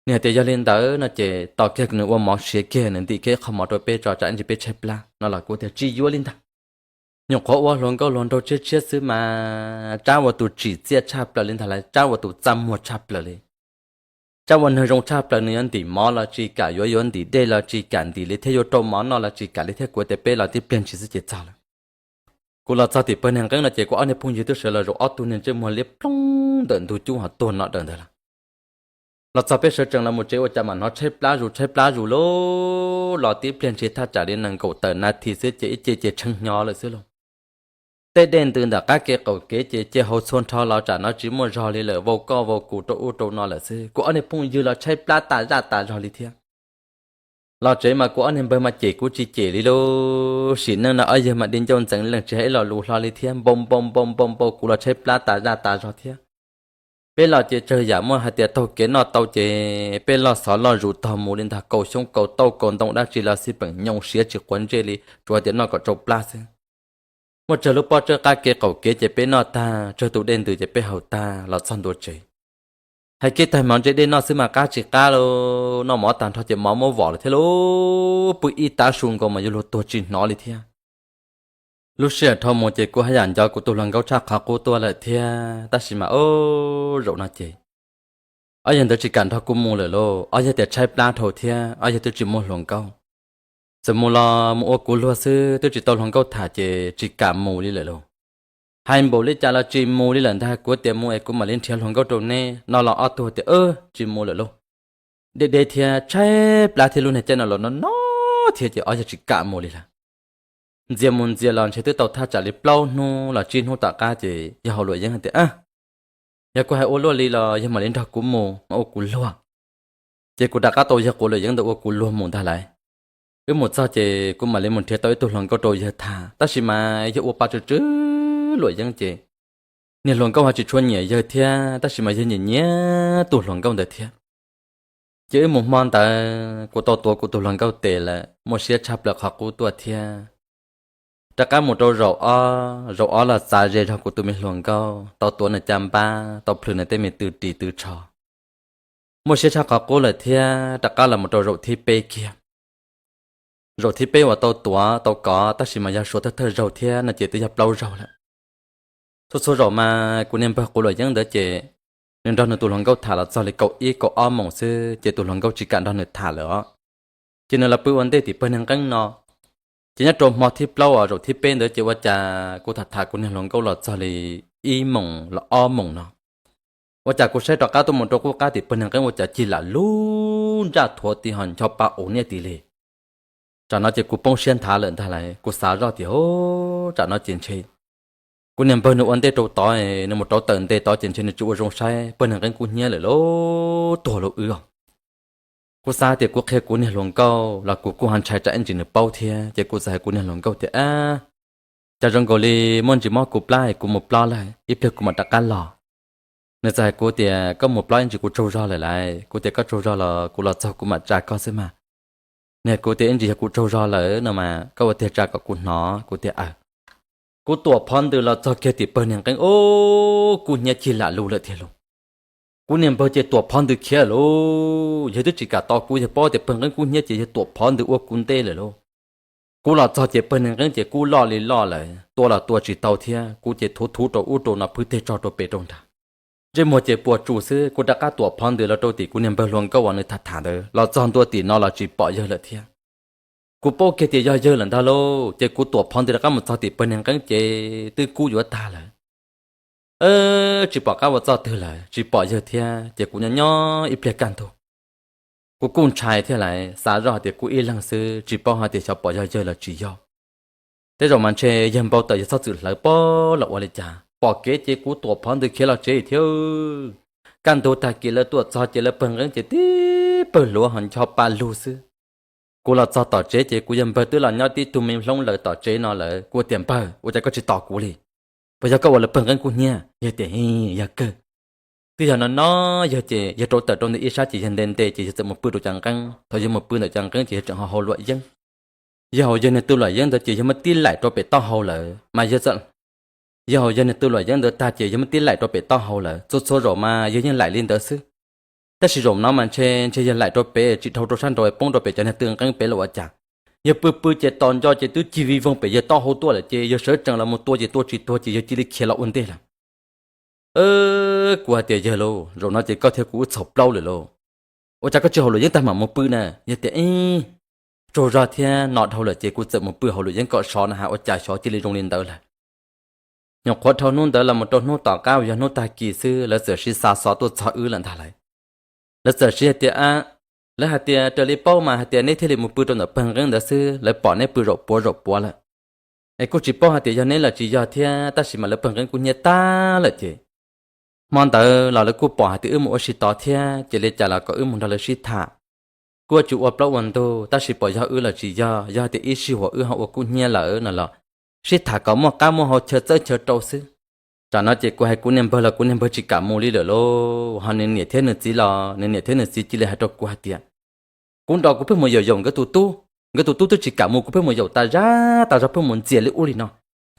Nws hais tias yog li ntawd no ces tos kiag nws ua mov siav kiag nws ntim kiag ib qho mov rau peb tso tsam ib ntsis peb tshaib plab no los kuv tias tsis yuav li ntag. Nyuam qhuav ua hluas nkauj hluas nraug tshiab tshiab xwb mas tsab ua tus tsim txiaj tshaj plaws li ntag lauj, tsab ua tus txaj muag tshaj plaws li. Tsab ua neeg zoo tshaj plaws, nws yuav ntim mov los tsis kam, yuav yuav ntim dej los tsis kam ntim li thiab, yuav rau mov noj los tsis kam li thiab. Kuv tias peb los tib pliag ntsis xwb ces txog lawm. Kuv los txog tim pawg niag nqeeb no ces kuv ob niag phooj ywg twb sawv los zaum ob tug niag ntsej muag liab ploog ntawm ntug cub ho tuag no daws ntawd lawm. Los txog peb sawv tsees los mus tsev ua cas mam hnov tshaib plab zus tshaib plab zus lauj. Los tib pliag ntshis thaj tsam li nees nkaum tawm nas this xwb ces ib ce ces tshee hnyo lawm xwb lauj. Tej dej ntws ntawm qab kev qaum kev ces cia hauv txhua nrho los tsam no tsis muaj zog li lawm, vau koj vau kuv rau ub rau no lawm xwb. Kuv ob niag phooj ywg los tshaib plab tas zaj tas zog li thiab. Los tsev mas kuv ob niag npawg mas cem kuv tsis cem li lauj. Sim neej no ob yawg mas di ncauj ntxeev leej tsis hais ib lo lus hlo li thiab, npau npau npau npau npau kuv los tshaib plab tas zaj tas zog thiab. Peb los ces tsawg yam muaj hais tias taug kev noj tau ces peb loj xov loj zus tog mus li ntag, kaus xyoob kaus tauj kaus ntoo dab tsi los xij peem nyoo siav tsis quav ntsej li, tsuas hais tias noj kom tsau plab xwb. Muaj tsawg lub pob tsawb qab kev qaum kev ces peb noj tag, tsawg tus dej ntws ces peb haus tag los txog ntua tsev. Hais kiag tag mov ntse dej noj xwb mas qab tsis qab lauj, noj mov tag nrho ces mov muab vom lawm thiab lauj, pw ib tav su nkaus mas yuav luag tuag tsis hnov li thiab. Lub sij hawm dhau mus ces kuv haj yam nco kuv tus hluas nkauj tshaj qhov qub tuaj lawm thiab, tab sis mas o, zaum no ces ob yawg ntawd tsis kam nrog kuv mus lawm lauj, ob yawg tias tshaib plab dhau thiab ob yawg twb tsis muaj hluas nkauj. Txawm mus los mus ua kuv luag xwb, twb tsis tau hluas nkauj tham ces tsis kam mus li lawm lauj. Hais npaum li cas los tsis mus li lawm ntag, kuv tias mus es kuv mam li nrhiav hluas nkauj rau neb no los ob tug tias tsis mus lawm lauj. Deb deb thiab tshaib plab thiab lub niag caij no los no no thiab ces ob yawg tsis kam mus li lawm. Ntxias mus ntxias los ntshe twb tau thaj tsam li plaub hnub los tsib hnub tom qab ces yawg hauv luam yeeb tias, Yog kuv hais ua luaj li los yawg mam li nrog kuv mus mas ua kuv luag. Ces kuv rov qab tau yawg quav luam yeeb ntawd ua kuv luag mus ntag lauj. Wb mus txog ces kuv mam li mus nrhiav tau ib tug hluas nkauj rau yawg tham, tab sis mas yawg ua pa tsw tsw luam yeeb ces niag hluas nkauj ho tsis tshua nyiam yawg thiab, tab sis mas yawg nyiam nyiam tus hluas nkauj ntawd thiab. Ces wb mus hmo ntawd kuv tau tuav kuv tus hluas nkauj tes lawm, muaj siab tshaj plaws qhov qub tuaj thiab. Rov qab mus rau zaum ob, zaum ob los txav ze zog kuv tus me hluas nkauj, tau tuav nws caj npab, tau plhws nws tej me tw ris tw tsho. Muaj siab tshaj qhov qub lawm thiab, rov qab los mus rau zaum thib peb kiag. Zaum thib peb uas tau tuav tau kov tab sis mas yog suav thawj thawj zaug thiab no ces twb yog plaub zaug lawm. Txhua txhua zaum mas kuv niag npawg quav luam yeeb ntawd ces nws nrog nws tus hluas nkauj tham los txog li kaum ib kaum ob moos xwb ces tus hluas nkauj tsis kam nrog nws tham lawm os. Ces nws los pw ua ntej tim pawg niag nqeeb no. Ces nyob rau hmo thib plaub uas zaum thib peb ntawd ces ua cas kuv tham tham kuv niag hluas nkauj los txog li ib moos los ob moos no, ua cas kuv saib rov qab tuaj mus rau qub qab tim pawg niag nqeeb ua cas cig lam lub ntsaj thuav ti ho ncho pa ua niaj ti li. Tsam no ces kuv poob siab nthav lawm ntag lauj, kuv xav zoj tias, tsam no ces ntshe Kuv niag npawg nws ua ntej rau tod, nws mus rauv taws nte tod ces ntshe nws tsis ua zoo saib pawg niag nqeeb kub hnyiab lawm lauj, tuag lauj wb os. Kuv xav tias kuv qhia kuv niag hluas nkauj los kuv kuj ho ntshai tsam ib ntsis nws paub thiab, ces kuv txawm hais kuv niag hluas nkauj tias, Ab, cas zoo nkaus li muaj ntsis mob kuv plab es kuv mus plob lawm, ib pliag kuv mam rov qab los. Nws txawm hais kuv tias, Koj mus plob ib ntsis kuv tsaug zog lawm lauj. Kuv tias, Koj tsaug zog los kuv los txog kuv mam tsa koj xwb mas. Nws hais kuv tias, Ib ntsis yog kuv tsaug zog lawm no mas koj ua tiag tsa kom kuv hnov. Kuv tias, Aws. Kuv tuam phov ntws los txog kiag tim pawg niag nqeeb, o, kub hnyiab cig lam lug lawm tiag lauj. Kuv niag npawg ces tuam phov ntws khiav lauj, yawg twb tsis kam tos kuv, yawg paub tias pawg nqeeb kub hnyiab ces yawg tuam phov ntws ua kuv ntej lawm lauj. Kuv los txog ces pawg niag nqeeb ces kub loj li loj lawm, tua los tua tsis tau thiab, kuv ces thuv thuv rau ub rau no, pw teg tsog rau pem rau nrag, ntsej muag ces puas tsuas xwb. Kuv rov qab tuam phov ntws los rau tim kuv niag npawg hluas nkauj uas nws tham tham ntawd, los txog ntua tim no los tsis pom yawg lawm thiab. Kuv paub kiag tias yog yawg lawm ntag lauj, ces kuv tuam phov ntws rov qab mus txog tim pawg niag nqeeb ces twb kub yuav tag lawm. Tsis pom qab ua txoj twg lawm, tsis pom yawg thiab, ces kuv nyob nyob ib pliag kaj ntug, kuv kuj ntshai thiab lauj, xav zoj hais tias kuv ib leeg xwb, tsis paub hais tias xyov pom yog yawg los tsis yog. Tej zaum mas ntshe yawg npau taws yawg txhob txwm hlawv pob los ua li cas, pom kev ces kuv tuam phov ntws khiav los tsev thiab. Kaj ntug tag kis lawv tuaj txog ces lawv pawg nqeeb ces tib pawg hluav ho ncho pa lug xwb. Kuv los txog tom tsev ces kuv yawg npawg twb los nyob tib tug me nploob laws tom tsev no lawm, kuv tias, Npawg, ua cas koj tsis tos kuv li? Puas yog koj ua lawv pawg nqeeb kub hnyiab? Yawg tias, Yog kawg. Twb yog no no, yawg ces yawg rauv taws rau ntawm ib sab ces yawg nte nte ces yawg txawm mus pw rau cov nqeeb. Thaum yawg mus pw ntawm cov nqeeb ces yawg tseem ho haus luam yeeb. Yawg haus yawg niag tw luam yeeb ntawd ces yawg muab tib laim rau pem taub hau lawm mas yawg txawm, yawg haus yawg niag tw luam yeeb ntawd tag ces yawg muab tib laim rau pem taub hau lawm. Txhua txhua zaus mas yawg yeej laim li ntawd xwb, tab sis zaum no mas ntshe ntshe yawg laim rau pem tsis dhau rau sab nraud, poob rau pem cov niag tw nqeeb pem los ua cas. Yawg pw pw ces tos nco ces twb cig vij voog pem yawg taub hau tuaj lawm ces yawg sawv tsees los mus tua ces tua tsis tuag ces yawg cia li khiav los ua ntej lawm. Kuv hais tias, Yawg lauj, zaum no ces koj thiab kuv wb txhaum plaub lawm lauj. Ua cas koj tsis haus luam yeeb tag mam mus pw na? Yawg tias, Ib, tsaug zog thiab no dhau lawm ces kuv txawm mus pw haus luam yeeb kom sov no has ua cas xyov cia li zoo li ntawd lawm. Nyuam qhuav dhau hnub ntawd los mus rau hnub tom qab uas yog hnub tag kis xwb lawv txawm sib xa xov tuaj txog wb lawm ntag lawm. Lawv txawm sib hais tias, lawv hais tias raws li paub mas hais tias neb thiaj li mus pw rau ntawm pawg nqeeb ntawd xwb, lawv pom neb pw zaum puav zaum puav lawm. Es kuj tsis paub hais tias yog neb los tsis yog thiab, tab sis mas lawv pawg nqeeb kub hnyiab tag lawm ces hmo ntawd los lawv kuj pom hais tias wb mus ua si tod thiab, ces li cas los kom wb mus nrog lawv sib tham. Kuj tsis ua plaub ua ntug, tab sis pom yog wb los tsis yog, yog hais tias ib sij huam wb ho ua kub hnyiab lawm no los sib tham kom muaj qab muaj hau chaw txawb chaw rau xwb. Tsam no ces kuv hais kuv niag npawg los kuv niag npawg tsis kam mus li lawm lauj, ho nws niam thiab nws txiv los nws niam thiab nws txiv cia li hais rau kuv hais tias, kuv nrog kuv pheej mus yaum yaum nkawd tus tub, nkawd tus tub twb tsis kam mus, kuv pheej mus yaum tas zaj tas zog pheej mus ntxias li ub li no.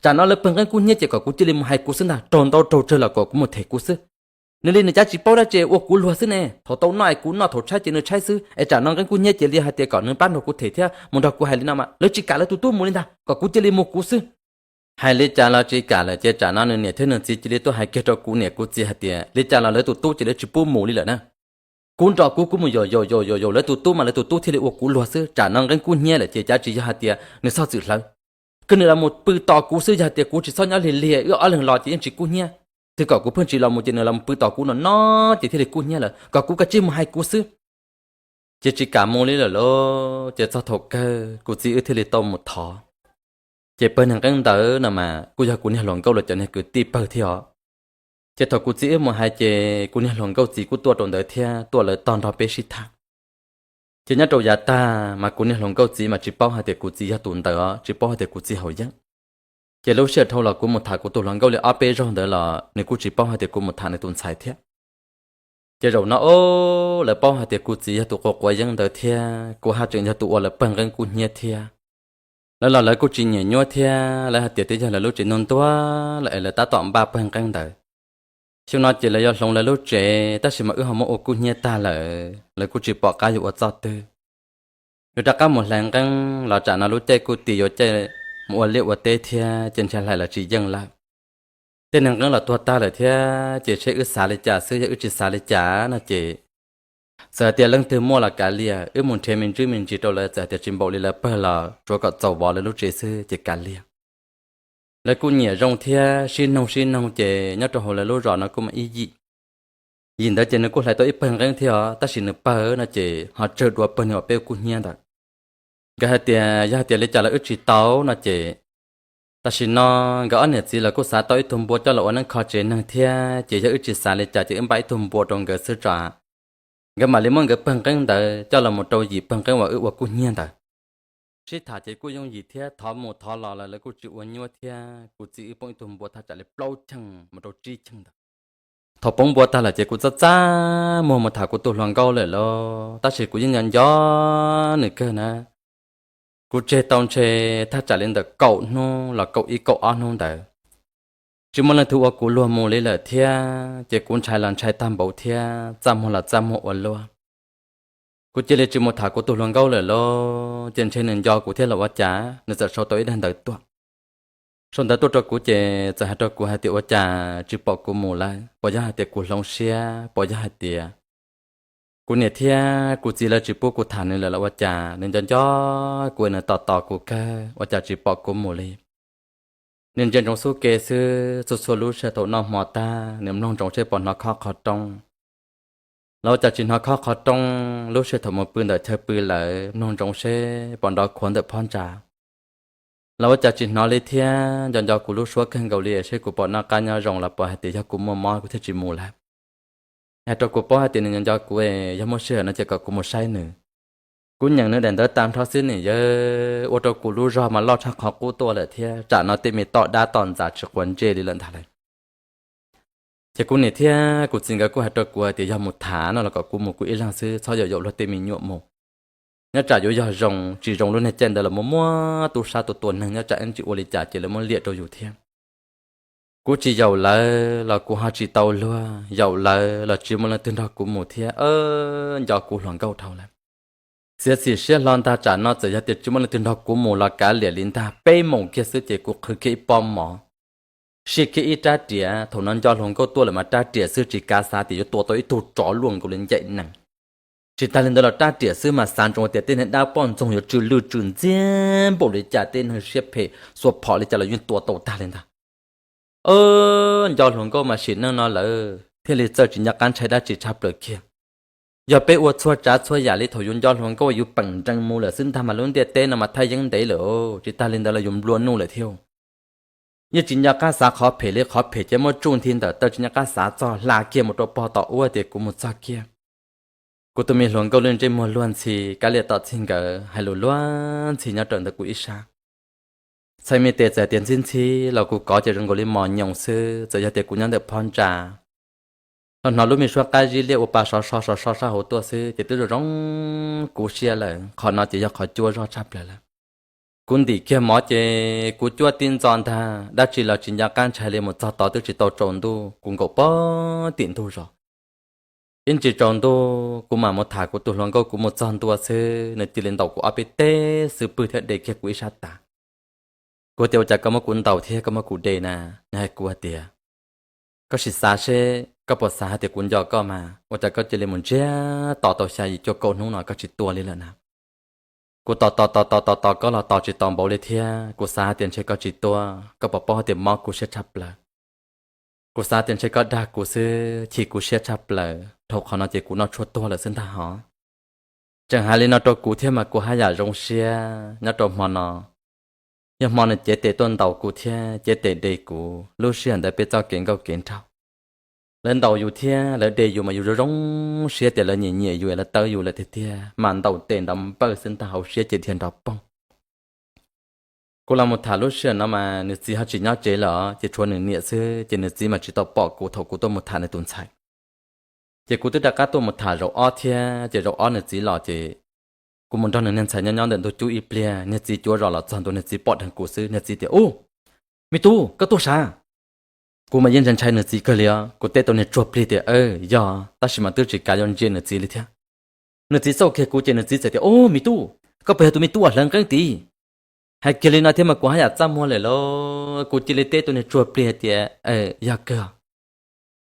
Tsam no lawv pawg nqeeb kub hnyiab ces kom kuv cia li mus hais kuv xwb ntag, raug ntau raug tsawg los kom kuv mus them kuv xwb. Nws li nws cav tsis paub dab tsi ua kuv luag xwb ne, thaum tau noj es kuv noj, thaum tshaib ces nws tshaib xwb, es tsam no nqeeb kub hnyiab ces li hais tias kom nws pab nrog kuv them thiab mus nrog kuv hais li no mas lawv tsis kam lawv tus tub mus li ntag, kom kuv cia li mus kuv xwb. Hais li cas los tsis kam lawm ces tsam no nws niam thiab nws txiv cia li tuaj hais kiag rau kuv niam kuv txiv hais tias li cas los lawv tus tub ces lawv tsis pub mus li lawm na. Kuv nrog kuv, kuv mus yaum yaum yaum yaum yaum lawv tus tub mas lawv tus tub thiaj li ua kuv luag xwb, tsam no nqeeb kub hnyiab lawm ces cav tsis yog hais tias nws txhob txwm hlawv, kawg nws los mus pw tos kuv xwb, yog hais tias kuv tsis txhob nyob lig lig wb ob leeg los ces yeej tsis kub hnyiab. Twb kom kuv pheej tsis los mus ces nws los mus pw tos kuv no no ces thiaj li kub hnyiab lawm, kom kuv kav tsij mus hais kuv xwb. Ces tsis kam mus li lawm lauj, ces txog thaum kawg kuv txiv wb thiaj li tau mus thov. Ces pawg niag nqeeb ntawd no mas kuj yog kuv niag hluas nkauj los cov niag kwv tij pawg thiab os. Ces thaum kuv txiv wb mus hais ces kuv niag hluas nkauj txiv kuj tuaj rau ntawd thiab, tuaj lawv tog nrog peb sib tham. Ces nyob rau yav tag mas kuv niag hluas nkauj txiv mas tsis paub hais tias kuv txiv yog tus ntawd os, tsis paub hais tias kuv txiv haus yeeb. Ces lub sij hawm dhau los kuv mus tham kuv tus hluas nkauj li ob peb zaug ntawd los nws kuj tsis paub hais tias kuv mus tham nws tus ntxhais thiab. Ces zaum no o, lawv paub hais tias kuv txiv yog tus quav quav yeeb ntawd thiab, kuv haj tseem yog tus ua lawv pawg nqeeb kub hnyiab thiab. Lawv los lawv kuj tsis nyiam nyuab thiab, lawv hais tias twb yog lawv lub tsev ntuag ntuag lawm es lawv tab tom npaj pawg nqeeb ntawd. Xyoo no ces lawv yuav hloov lawv lub tsev, tab sis mas wb ho muab ua kub hnyiab tag lawm, lawv kuj tsis pom qab yuav ua txoj twg. Yuav rov qab mus hlais nqeeb los tsam no lub caij kuj ti yuav caij mus ua liaj ua teb thiab, ces ntshe hlais los tsis yeej lawm. Tej niag nqeeb los tuag tag lawm thiab, ces seb wb xav li cas xwb, yog wb tsis xav li cas no ces txawm hais tias leej twg muaj los kav liam, wb mus nrhiav me ntsis me ntsis rau lawv, txawm hais tias tsis npaum li lawv pawg los tsuav kom txaus vov lawv lub tsev xwb ces kav liam. Lawv kuj nyiam zoo thiab, sib noog sib noog ces nyob rau hauv lawv lub zos no kuj muaj ib yim. Yim ntawd ces nws kuj hlais tau ib pawg nqeeb thiab os, tab sis nws pawg no ces ho tsawg dua pawg nws uas peb ua kub hnyiab ntawd. Nkawd hais tias yog hais tias li cas los wb tsis tau no ces Tam sim no nkawd ob niam txiv los kuj xav tau ib tug npua coj los ua neeb kho tsev neeg thiab, ces yog wb tsis xav li cas ces wb npaj ib tug npua rau nkawd xwb tso. Nkawd mam li muab nkawd pawg nqeeb ntawd coj los mus rau yim pawg nqeeb uas wb ua kub hnyiab ntawd. Sib tham ces kuj yooj yim thiab, thov mus thov los lawv kuj tsis ua nyuab thiab. Kuv txiv wb poob ib tug npua thaj tsam li plaub cheej mus rau tsib cheej ntawd. Thaum poob npua tag lawm ces kuv txaj txaj muag mus tham kuv tus hluas nkauj lawm lauj, tab sis kuv yeej nco nco nws kawg na. Kuv tseg tau ntshe thaj tsam li ntawm kaum hnub los kaum ib kaum ob hnub ntawd, tsis muaj leej twg ua kuv luag mus li lawm thiab, ces kuv ntshai los ntshai tag npaum thiab, txaj muag los txaj muag ua luaj. Kuv cia li tsis mus tham kuv tus hluas nkauj lawm lauj, ces ntshe nws nco kuv thiab los ua cas nws txawm sau tau ib daim ntawv tuaj. Sau ntawv tuaj rau kuv ces txawm hais rau kuv hais tias ua cas tsis pom kuv mus lawm, puas yog hais tias kuv hloov siab, puas yog hais tias kuv niam thiab kuv txiv lawv tsis pub kuv tham nws lawm los ua cas, nws nco nco kuv, nws tos tos kuv kawg ua cas tsis pom kuv mus li. Nws ntsia ntsoov xub ke xwb, txhua txhua lub sij hawm thaum noj hmo tag nws mloog ntsoov seb puas hnov khob qhov rooj los ua cas tsis hnov khob qhov rooj. Lub sij hawm thaum mus pw ntawm chaw pw lawm mloog ntsoov seb puas nrov khuav ntawm phab ntsa los ua cas tsis hnov li thiab. Nco nco kuv lub suab kawg nkaus li, seb kuv puas noj qab nyob zoo los puas hais tias yog kuv muaj mob kuv thiaj tsis mus lawm. Hais rau kuv paub hais tias nws nco nco kuv, yog muaj sij hawm no ces kom kuv mus saib nws. Kuv nyeem nws daim ntawv tag nrho xwb nws yawg ua rau kuv lub zog mas loj tshaj qhov qub tuaj lawm thiab, tsam no tej me toj dab toj ntxas tsis quav ntsej li lawm ntag lawm. Ces kuv niam thiab kuv txiv nkawd kuj hais rau kuv hais tias yog mus tham no los kom kuv mus kuv ib leeg xwb, txhob yaum yaum luag tej me nyuam mus. Nyob tsam yuav yog zoo, tsis zoo lub niag caij ntawd los muaj muaj tub sab tua tua neeg, nyob tsam ib ntsis ua li cas ces lawv muab liam rau yus thiab. Kuv tsis yaum lawv los kuv ho tsis tau luag, yaum lawv los tsis muaj leej twg nrog kuv mus thiab, nco kuv hluas nkauj dhau lawm. Txiav txim siab hlo ntag, tsam no txawm yog tias tsis muaj leej twg nrog kuv mus los kav liam li ntag, peb moos kiag xwb ces kuv qhwv kiag ib pob mov, sij kiag ib rab riam. Thaum no nco hluas nkauj tuaj lawm mas rab riam xwb tsis kav xav tias yuav tua tau ib tug tsov luaj nkaus li ncaim nees. Tsis tas li ntawd los rab riam xwb mas xav ntsoov tias tej niag dab poj ntxoog yuav tsw lwj tsw ntxiag npaum li cas, tej neeg siab phem xuas phom li cas los yeej tua tau tag li ntag. Nco hluas nkauj mas sim neej no lawm thiaj li txawj tsis nco qab ntshai dab tsi tshaj plaws kiag. Yog peb ua txhua tsav txhua yam li thaum yus nco hluas nkauj yus peem nrees mus lawm xwb ntag mas lub ntiaj teb no mas thaj yeeb ntev lawm, tsis tas li ntawd los yus nplua nuj lawm thiab. Yeej tsis nco qab xav qhov phem li, qhov phem ces muab tsuj nthi ntawm taw, tsis nco qab xav txog, hla kiag mus rau pog tom ub tias kuv mus txog kiag. Kuv tus me hluas nkauj lub ntsej muag luag ntxhi, kab liam tom txij nkawm hais lus luag ntxhi nyob raws ntawm kuv ib sab. Txhais me tes txawm tias ntxhib ntxhib los kuv kov ces zoo nkaus li mos nyoos xwb, txawm yog tias kuv nyob ntawm phab ntsa. Los hnov lub me suab qab zib liaj ua pa sov so sov so sab hauv tuaj xwb ces twb zoo zoo kuv siab lawm, qhov no ces yog qhov cuab zog tshaj plaws lawm. Kuv ntim kiag mov ces kuv cuab tib ntxo ntag, dab tsi los tsis nco qab ntshai li, mus txog tod twb tsis tau tsaus ntuj, kuv nkaum pog tim ntug zos. Ib ntsis tsaus ntuj kuv mam mus tham kuv tus hluas nkauj, kuv mus txog ntua xwb nws cia li ntaus kuv ob peb teg xwb pwg thiab de kiag kuv ib sab tav. Kuv tias ua cas koj muab kuv ntaus thiab koj muab kuv de na? Nws hais kuv hais tias koj sim xav seb koj puas xav hais tias kuv nco koj mas, ua cas koj cia li mus ntsiag to tau xya yim cuaj kaum hnub no koj tsis tua li lawm na? Kuv tos tos tos tos tos tos koj los tos tsis tau npaum li thiab, kuv xav hais tias ntshe koj tsis tua, koj puas paub hais tias mob kuv siab tshaj plaws. Kuv xav tias ntshe koj dag kuv xwb, chim kuv siab tshaj plaws, dhau qhov no ces kuv noj tshuaj tuag lawm xwb ntag hos. Tseem hais li no rau kuv thiab mas kuv haj yam zoo siab nyob rau hmo no. Yog hmo nws cev tes tuaj ntaus kuv thiab cev tes de kuv, lub sij hawm ntawd peb txoj kev nkauj kev nraug, lawv ntaus yus thiab lawv de yus mas yus zoo zoo siab tias lawv nyiam nyiam yus, lawv tawb yus lawm tiag tiag, mas ntaus tes nrov npawj xwb ntag, hauv siab ces dhia nrov poog. Kuv los mus tham lub sij hawm no mas nws txiv ho tsis nyob tsev lawm, ces tshuav nws niam xwb, ces nws txiv mas tsis tau pom kuv thaum kuv tuaj mus tham nws tus ntxhais. Ces kuv twb rov qab tuaj mus tham zaum ob thiab, ces zaum ob nws txiv los ces kuv mus nrog nws niag ntxhais nyob nyob ntawm ntug cub ib pliag, niag txiv cuav zos los txog ntua, niag txiv pom dheev kuv xwb, niag txiv tias, Ub, me tub, koj tuaj sav? Kuv mas yeej ntshai ntshai nws txiv kawg li os, kuv teb tau niag tsuag plig tias, Yog, tab sis mas twb tsis kav yuav ntsia nws txiv li thiab. Nws txiv xauj kiag kuv ces nws txiv txawm tias, Ub, me tub, koj puas yog tus me tub uas hlawv nqeeb tid? Hais kiag li no thiab mas kuv haj yam txaj muag lawm lauj, kuv cia li teb tau niag tsuag plig hais tias, Yog kawg.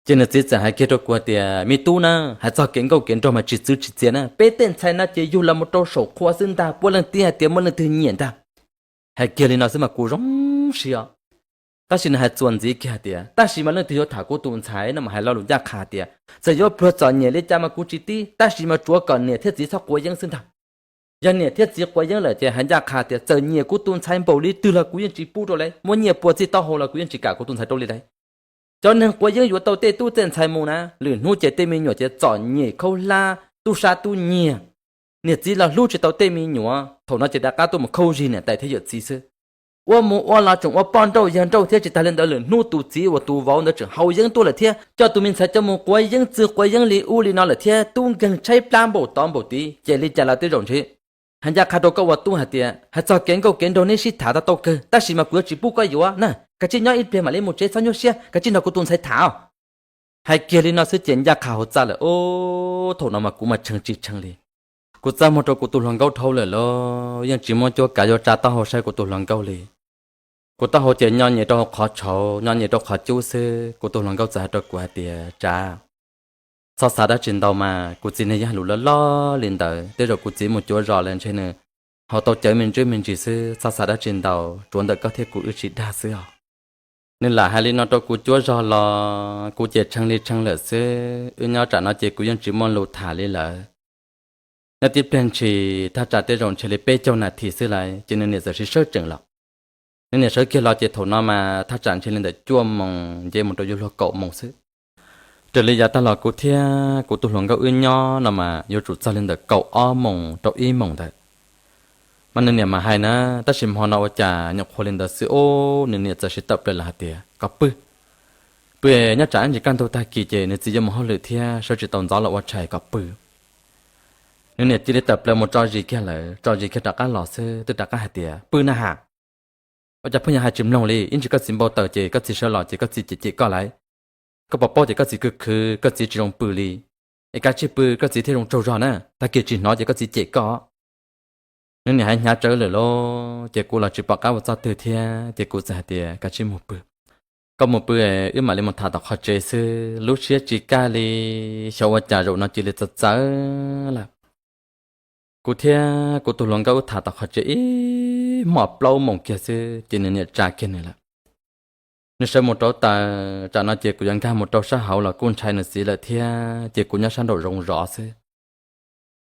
Ces nws txiv txawm hais kiag rau kuv hais tias, Me tub na, hais txog kev nkauj kev nraug mas tsis txwv tsis txiav na, peb tej ntxhais no ces yug los mus rau saum qhua xwb ntag, puav leej tib hais tias muaj leej twg nyiam ntag. Hais kiag li no xwb mas kuv zoo siab. Tab sis nws hais txuas ntxiv kiag hais tias, Tab sis mas leej twg yuav tham kuv tus ntxhais no mas hais lo lus ncaj qha tias, Txawm yuav pluag txom nyem li cas mas kuv tsis tib, tab sis mas tsuav kom niam thiab txiv txhob quav yeeb xwb ntag. Yog niam thiab txiv quav yeeb lawm ces hais ncaj qha tias txawm nyiam kuv tus ntxhais npaum li twg los kuv yeej tsis pub rau lawv, muab nyiaj puas txij taub hau los kuv yeej tsis kam kuv tus ntxhais rau li lawv. Cov neeg quav yeeb yuav tau tej tub tej ntxhais mus na, lwm hnub ces tej me nyuam ces txom nyem khaub hlab tub sab tub nyiag, niam txiv los hlub tsis tau tej me nyuam, thaum no ces rov qab tuaj mus khauj zig niam tais thiab yawm txiv xwb. Ua mus ua los tseem ua poj nrauj yawg nrauj thiab tsis tas li ntawd lwm hnub tus txiv uas tus vauv ntawd tseem haus yeeb tuaj lawm thiab coj tus me ntxhais coj mus quav yeeb txwv quav yeeb li ub li no lawm thiab tub nkeeg tshaib plab npaum tod npaum tid ces li cas los tej zaum ntshe hais ncaj qha rau koj ua tub hais tias hais txog kev nkauj kev nraug neb sib tham tau tau kawg tab sis mas kuv yuav tsis pub koj yuav na, kav tsij nyob ib pliag mam li mus tsev txhob nyuaj siab, kav tsij nrog kuv tus ntxhais tham os. Hais kiag li no xwb ces ncaj qha hauv txaj lawm, ub, thaum no mas kuv mas tshee tsis tshee li. Kuv txaj muag rau kuv tus hluas nkauj dhau lawm lauj, yeej tsis muaj cuab kav yuav tsa taub hau saib kuv tus hluas nkauj li. Kuv taub hau ces nyo nyem rau hauv qhov tshauv, nyo nyem rau qhov cub xwb. Kuv tus hluas nkauj txawm hais rau kuv hais tias, Tsav, txhob xav dab tsi ntau mas, kuv txiv niag yeej hais lus loj loj li ntawd, tej zaum kuv txiv mus cuav zos lawm ntshe nws haus tau cawv me ntsis me ntsis xwb, txhob xav dab tsi ntau, tsuav ntawm koj thiab kuv wb tsis dag xwb os. Nws lam hais li no rau kuv cuav zog los kuv ces tshee li tshee lawm xwb, wb nyob tsam no ces kuv yeej tsis muaj lus tham li lawm. Nyob tib pliag ntshis thaj tsam tej zaum ntshe li peb caug nas this xwb lawm ces nws niam txawm sib sawb tsees los. Nws niam sawv kiag los ces thaum no mas thaj tsam ntshe li ntawm cuaj moos nce mus rau yuav luag kaum moos xwb. Raws li yav tag los kuv thiab kuv tus hluas nkauj wb nyob no mas yuav tsum txog li ntawm kaum ob moos rau ib moos ntawd. Mas nws niam mas hais na, tab sis hmo no ua cas nyuam qhuav li ntawd xwb ub, nws niam txawm sib tawm plaws los hais tias, Koj pw, pw, nyob tsam ib ntsis kaj ntug tag kis ces nws txiv yuav mus hauj lwm thiab sawv tsis tau ntxov los ua tshais, koj pw. Nws niam cia li tawm plaws mus tso zis kiag lawm, tso zis kiag rov qab los xwb twb rov qab hais tias, Pw na has! Ua cas pheej yuav hais tsis mloog li? Ib ntsis koj txiv npau taws ces koj txiv sawv los ces koj txiv cem cem koj lawm. Koj puas paub tias koj txiv khwv khwv, koj txiv tsis zoo pw li? Es kav tsij pw koj txiv thiaj zoo tsaug zog na, tag kis tsis hnov ces koj txiv cem koj. Nws niam hais hnyav tsawv lawm lauj, ces kuv los tsis pom qab ua txoj twg thiab ces kuv txawm hais tias, Kav tsij mus pw. Koj mus pw, wb mam li mus tham tom qhov tsev xwb. Lub siab tsis kaj li, xyov ua cas zaum no cia li txawv txawv lawm. Kuv thiab kuv tus hluas nkauj wb tham tom qhov tsev ib hmos plaub moos kiag xwb ces nws niam tsa kiag nws lawm. Nws sawv mus rauv taws, tsam no ces kuv yuav nkag mus rau sab hauv los kuj ntshai nws txiv lawm thiab ces kuv nyob sab nraum zoov zov xwb.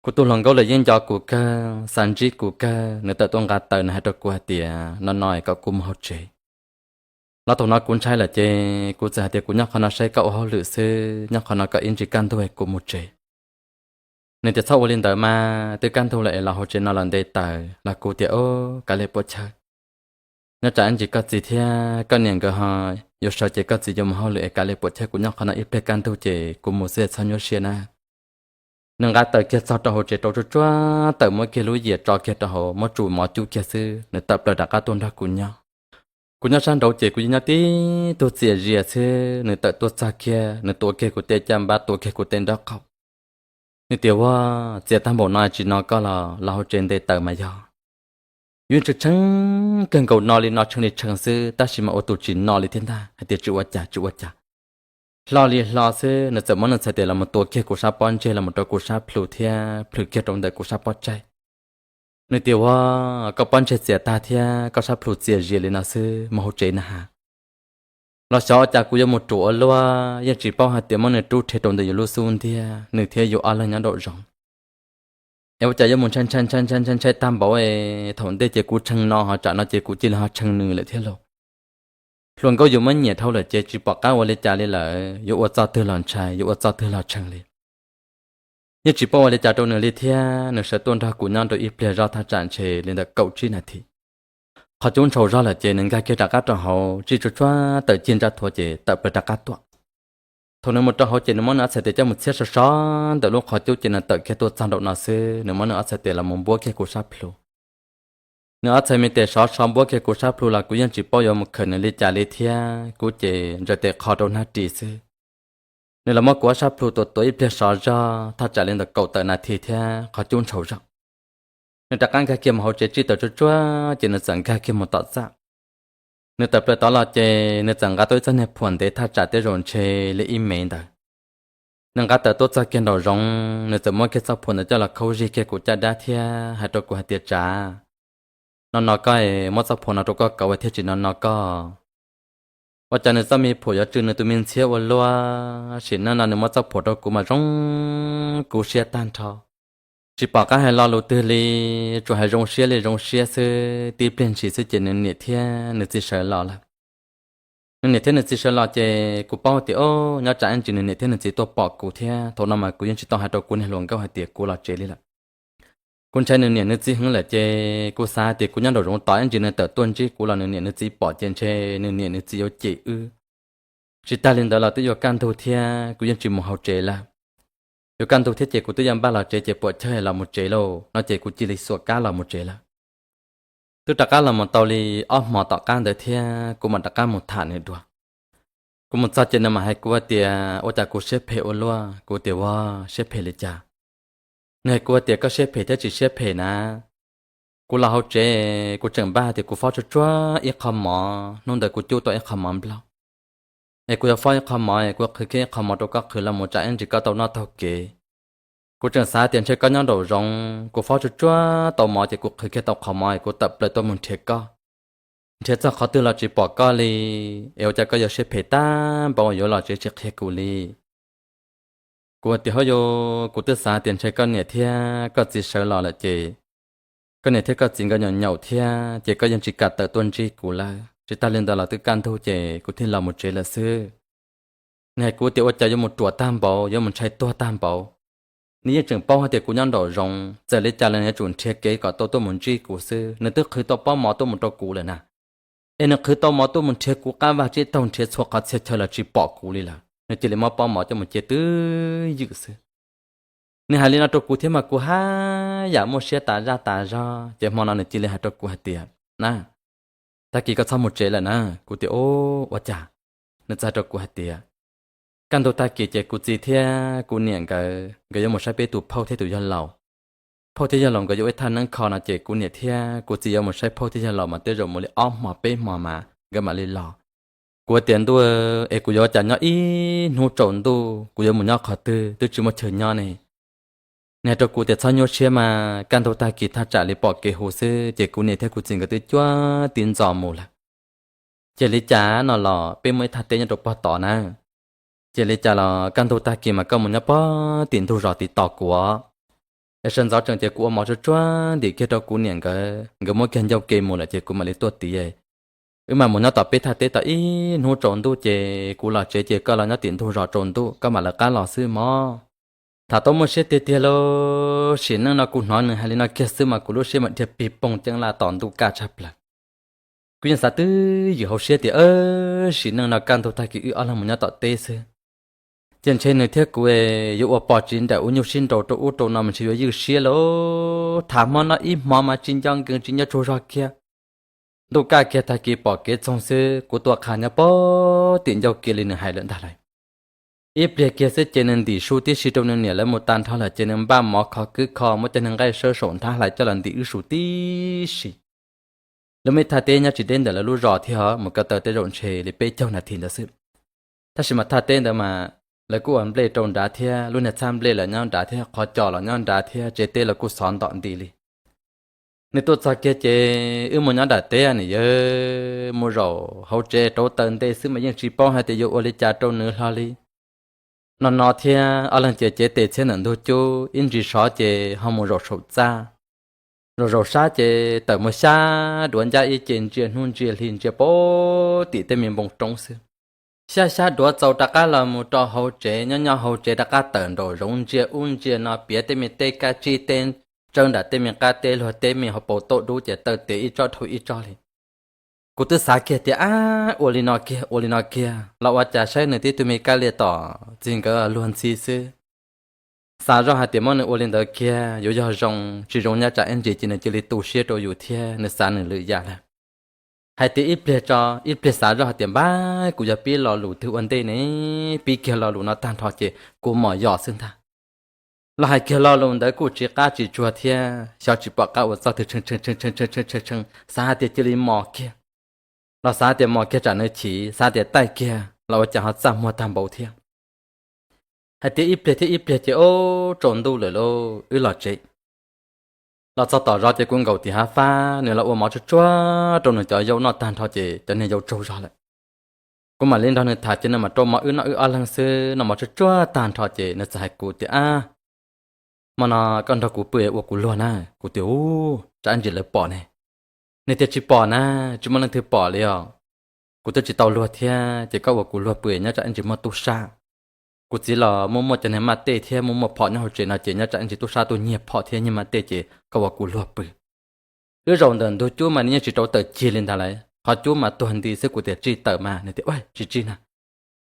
Kuv tus hluas nkauj lawm yeej nco kuv kawg, xav ntsib kuv kawg, nws tawm tuaj nqa taws nws hais rau kuv hais tias, No no es kom kuv mus hauv tsev. Los thaum no kuv ntshai lawm ces kuv txawm hais tias, Kuv nyob qhov no saib koj ua hauj lwm xwb, nyob qhov no kom ib ntsis kaj ntug es kuv mus tsev. Nws tias, Txhob ua li ntawd mas, twb kaj ntug lawm es los hauv tsev no los nte taws. Los kuv tias, Ub, kav liam puas chawj, nyob tsam ib ntsis koj txiv thiab koj niam nkawd ho yuav sawv ces koj txiv yuav mus hauj lwm es kav liam puas chawj, kuv nyob qhov no ib pliag kaj ntug ces kuv mus xwb txhob nyuaj siab na. Nws nqa taws kiag txog rau hauv tsev rau tsuag tsuag, tawm muab kiag lub yias tso kiag rau hauv, muab tsuj mov cub kiag xwb nws tawm plaws rov qab tuaj nrog kuv nyob. Kuv nyob sab nraud ces kuv yeej nyob tib tug txias zias xwb, nws tawm tuaj txog kiag nws tuav kiag kuv tej caj npab, tuav kiag kuv tej nraub qaum. Nws tias, Ua, txias tag npaum no tsis no koj los, los hauv tsev nte taws mas yog. Yuav tshee tshee kawg nkaus, no li no tshee li tshee xwb tab sis mas ua tus tsis no li thiab ntag, hais tias tsis ua cas tsis ua cas. Hlo li hlo xwb nws txawm muab nws txhais tes los mus tuav kiag kuv sab pob ntseg los mus rau kuv sab plhu thiab plhws kiag rau ntawm kuv sab pob tsaig. Nws tias, Ua, koj pob ntseg txias tag thiab koj sab plhu txias zias li no xwb, mus hauv tsev na has. Los xyov ua cas kuv yuav mus ruam ua luaj, yeej tsis paub hais tias muab nws rub rhe rau ntawm yus lub xub ntiag, nws thiab yus ob leeg nyob nraum zoov. Es ua cas yuav mus ntshai ntshai ntshai ntshai ntshai ntshai tag npaum es thaum ntej ces kuv tshee no ho tsam no ces kuv cia li ho tshee nws lawm thiab lauj. Hluas nkauj yus muab nyiam dhau lawm ces tsis pom qab ua li cas li lawm, yuav ua txoj twg los ntshai, yuav ua txoj twg los tshee li. Yeej tsis paub ua li cas rau nws li thiab, nws sawv tuaj nrog kuv nyob rau ib pliag zoj thaj tsam ntshe li ntawm kaum tsib nas this. Qhov cub ntshau zog lawm ces nws nkag kiag rov qab rau hauv, tsij tsuag tsuag tawm cig ntsaj thuav ces tawm plaws rov qab tuaj. Thaum nws mus rau hauv ces nws muab nws ob txhais tes coj mus txhiab so so ntawm lub qhov cub ces nws tawm kiag tuaj txog nraum no xwb, nws muab nws ob txhais tes los mus npuab kiag kuv sab plhu. Nws ob txhais me tes sov so npuab kiag kuv sab plhu los kuv yeej tsis paub yuav mus khawm nws li cas li thiab, kuv ces ntsaws tes qho rau hnab ris xwb. Nws los muab kuv ob sab plhu tuav tuav ib pliag sov zog thaj tsam li ntawm kaum tawm nas this thiab qhov cub ntshau zog. Nws rov qab nkag kiag mus hauv tsev tsij tawm tsuag tsuag ces nws txawm nkag kiag mus tom txaj. Nws tawm plaws tod los ces nws txawm nqa tau ib txoj niag phuam ntev thaj tsam tej zaum ntshe li ib mev ntawd. Nws nqa tawm tuaj txog kiag nraum zoov, nws txawm muab kiag txoj phuam ntawd coj los khaub zig kiag kuv caj dab thiab hais rau kuv hais tias, Tsav, no no koj es, muab txoj phuam no rau koj kauv thiaj tsis no no koj. Ua cas nws txoj me phuam yuav tsw nws tus me ntxhiab ua luaj, sim neej no nws muab txoj phuam rau kuv mas zoo kuv siab tag nrho. tsis pom qab hais lo lus twg li, tsuas hais zoo siab li zoo siab xwb. Tib pliag ntshis xwb ces nws niam thiab nws txiv sawv los lawm. Nws niam thiab nws txiv sawv los ces kuv paub tias, o, nyob tsam ib ntsis nws niam thiab nws txiv tuaj pom kuv thiab. Thaum no mas kuv yeej tsis tau hais rau kuv niag hluas nkauj hais tias kuv los tsev li lawm. Kuv ntshai nws niam nws txiv heev lawm ces kuv xav hais tias kuv nyob nraum zoov tos ib ntsis nws tawm tuaj ntsib kuv los nws niam nws txiv pom ces ntshe nws niam nws txiv yuav cem wb. Tsis tag li ntawd los twb yuav kaj ntug thiab, kuv yeej tsis mus hauv tsev lawm. Yuav kaj ntug thiab ces kuv twb yuav npaj los tsev ces puas chawj los mus tsev lauj no ces kuv cia li xuas kab los mus tsev lawm. Twb rov qab los mus tau li ob hmo tom qab ntawd thiab kuv mam rov qab mus tham nws dua. Kuv mus txog ces nws mam hais kuv tias ua cas kuv siab phem ua luaj. Kuv tias, ua, siab phem li cas? Nws hais kuv tias, koj siab phem thiab tsis siab phem na, kuv los hauv tsev kuv tseem npaj tias kuv fob tsuag tsuag ib qho mov, hnub ntawd kuv cub tau ib qho mov nplog, es kuv yuav fob ib qho mov es kuv qhwv kiag ib qho mov rau koj qhwv los mus tsam ib ntsis koj tau noj taug kev. Kuv tseem xav tias ntshe koj nyob nraum zoov, kuv fob tsuag tsuag tau mov ces kuv qhwv kiag tau qhov mov es kuv tawm plaws tuaj mus nrhiav koj. Nrhiav txog qhov twg los tsis pom koj li, es ua cas koj yuav siab phem tag npaum yuav los tsev tsis qhia kuv li? Kuv tias, hauj yus, kuv twb xav tias ntshe koj niam thiab koj txiv sawv los lawm ces koj niam thiab koj txiv nkawd nyaum nyaum thiab ces koj yeej tsis kam tawm tuaj ntsib kuv lawm. Tsis tag li ntawd los twb kaj ntug ces kuv thiaj los mus tsev lawm xwb. Nws hais kuv tias ua cas yuav mus ruam tag npaum, yuav mus ntshai tuag tag npaum. Nws yeej tseem paub hais tias kuv nyob nraum zoov, txawm li cas los nws yuav tsum nrhiav kev kom tau tuaj mus ntsib kuv xwb. Nws twb qhwv tau pob mov tuaj mus rau kuv lawm na, es nws qhwv tau mov tuaj mus nrhiav kuv qab vaj tsib taug nrhiav txhua qhov txhia chaw los tsis pom kuv li lawm, nws cia li muab pob mov coj mus cia twj ywm xwb. Nws hais li no rau kuv thiab mas kuv haj yam muaj siab tas zaj tas zog ces hmo no nws cia li hais rau kuv hais tias, na, tag kis koj txhob mus tsev lawm na. Kuv tias, ua cas? Nws txawm hais rau kuv hais tias, kaj ntug tag kis ces kuv txiv thiab kuv niam nkawd, nkawd yuav mus saib peb tus phauj thiab tus yawg laus. Phauj thiab yawg laus nkawd yuav ua ib thaj neeb kho no ces kuv niam thiab kuv txiv yuav mus saib phauj thiab yawg laus mas tej zaum mus li ob hmo peb hmo mas nkawd mam li los. Kuv tias, ntuj, es kuv yuav ua cas nyob ib hnub tsaus ntuj, kuv yuav mus nyob qhov twg twb tsis muaj chaw nyob ne. Nws hais rau kuv tias txhob nyuaj siab mas, kaj ntug tag kis thaj tsam li pom kev hu xwb ces kuv niam thiab kuv txiv nkawd twb cuab tib ntxov mus lawm. Ces li cas no los peb muaj ib thaj teb nyob rau pog tod na. Ces li cas los kaj ntug tag kis mas koj mus nyob pog tim ntug zos tiv tos kuv, es sawv ntxov tseem ces kuv ua mov tsuag tsuag ntim kiag rau kuv niam nkawd, nkawd muab kiag ncauj ke mus lawm ces kuv mam li tuaj tiv. Wb mam mus nyob tom peb thaj teb tau ib hnub tsaus ntuj ces kuv los tsev ces koj los nyob tim ntug zos tsaus ntuj koj mam lawv qab los xwb mog. Tham tau muaj siab tiag tiag lauj. Sim neej no kuv hnov nws hais li no kiag xwb mas kuv lub siab mas dhia pig poog ceeb laj tos ntuj kaj tshaj plaws. Kuv yeej xav twj ywm hauv siab tias, sim neej no kaj ntug tag kis wb ob leeg mus nyob tom teb xwb ces ntshe nws thiab kuv yuav ua pog tsis nrawm ua nyuj sib nraus rau ub rau no mas ntshe yuav ywj siab lauj. Tham hmo no ib hmo mas tsis nco nkees tsis nco tsaug zog kiag. Ntuj kaj kiag tag kis pom kev txoog xwb kuv tua qha nyob pog tim ncauj kiag li nws hais lawm ntag lauj. Ib pliag kiag xwb ces nws ntim su tib si rau nws niam lawv mus tag nrho lawm ces nws npaj mov kho kwb kho muab cov niag nqaij sawb saum nrab hlais coj los ntim wb su tib si. Lub me thaj teb nyob tsis deb ntawm lawv lub zos thiab, mus ko taw tej zaum ntshe li peb caug nas this ntawd xwb. Tab sis mas thaj teb ntawd mas lawv kuj ua nplej rau nrad thiab, lub niag txhab nplej los nyob nrad thiab, qhov cos los nyob nrad thiab, tsev teb los kuj xov ntom nti li. Nws tuaj txog kiag ces wb mus nyob nram teb, nws yuav mus zaum hauv tsev rauv taws nte xwb mas yeej tsis paub hais tias yuav ua li cas rau nws hlo li. No no thiab ob leeg ces cev tes txhiab ntawm ntug cub, ib ntsis sov ces ho mus zaum saum txaj. Zaum zaum sab ces tawm mus xyab duav ncaj ib ce ntsia hnub ntsia hli ntsia pag tim tej me npoo roob xwb. Xyab xyab duav txaus rov qab los mus rau hauv tsev, nyob nyob hauv tsev rov qab tawm nraum zoov ntsia ub ntsia no piav tej me tej kab tsib tej tsawb nram tej me qab teb luag teb me hauv paus tauj dub ces taw tes ib tsob dhau ib tsob li. Kuv twb xav kiag tias, ab, ua li no kiag ua li no kiag los ua cas saib nws tib tug me kab liam tom txij nkawd luag ntxhi xwb. Xav zoj hais tias muab nws ua li ntawd kiag yuav yog zoo, tsis zoo nyob tsam ib ntsis ces nws cia li tu siab rau yus thiab nws xav nws lwm yam lawm. Hais tias ib pliag tso ib pliag xav zoj hais tias npab kuv yog pib lo lus twg ua ntej ne, pib kiag lo lus no tag nrho ces kuv mos yos xwb ntag. Los hais kiag lo lus ntawd kuj tsis qab tsis tsuag thiab xyov tsis pom qab ua txoj twg tshee tshee tshee tshee tshee tshee tshee, xav hais tias cia li mos kiag. Los xav tias mos kiag tsam nws chim, xav tias taij kiag los ua cas ho txaj muag tag npaum thiab. Hais tias ib pliag thiab ib pliag ces ub tsaus ntuj lawm lauj, wb los tsev. Los txog tom zos ces kuv nkaum tim hav fab, nws los ua mov tsuag tsuag rau nws cov yau noj tag nrho ces cov niag yau tsaug zog lawm. Kuv mam li nrog nws tham ces nws mam rau mov wb noj wb ob leeg xwb, noj mov tsuag tsuag tag nrho ces nws txawm hais kuv tias, ab, hmo no koj nrog kuv pw ua kuv luag na. Kuv tias, Ub, tsam ib ntsis lawv pom ne. Nws tias, Tsis pom na, tsis muaj leej twg pom li os. Kuv twb tsis tau luag thiab, ces koj ua kuv luag pw nyob tsam ib ntsis muaj tub sab. Kuv txiv los muaj muaj cov niag maj tej thiab muaj muaj phom nyob hauv tsev no ces nyob tsam ib ntsis tub sab tuaj nyiag phom thiab nyiag maj tej ces koj ua kuv luag pw. Wb zaum ntawm ntug cub mas nws yeej tsis rauv taws cig li ntag lauj, qhov cub mas tuag nti xwb. Kuv tias, Tsij tawm mas. Nws tias, Ua, tsis tsij na.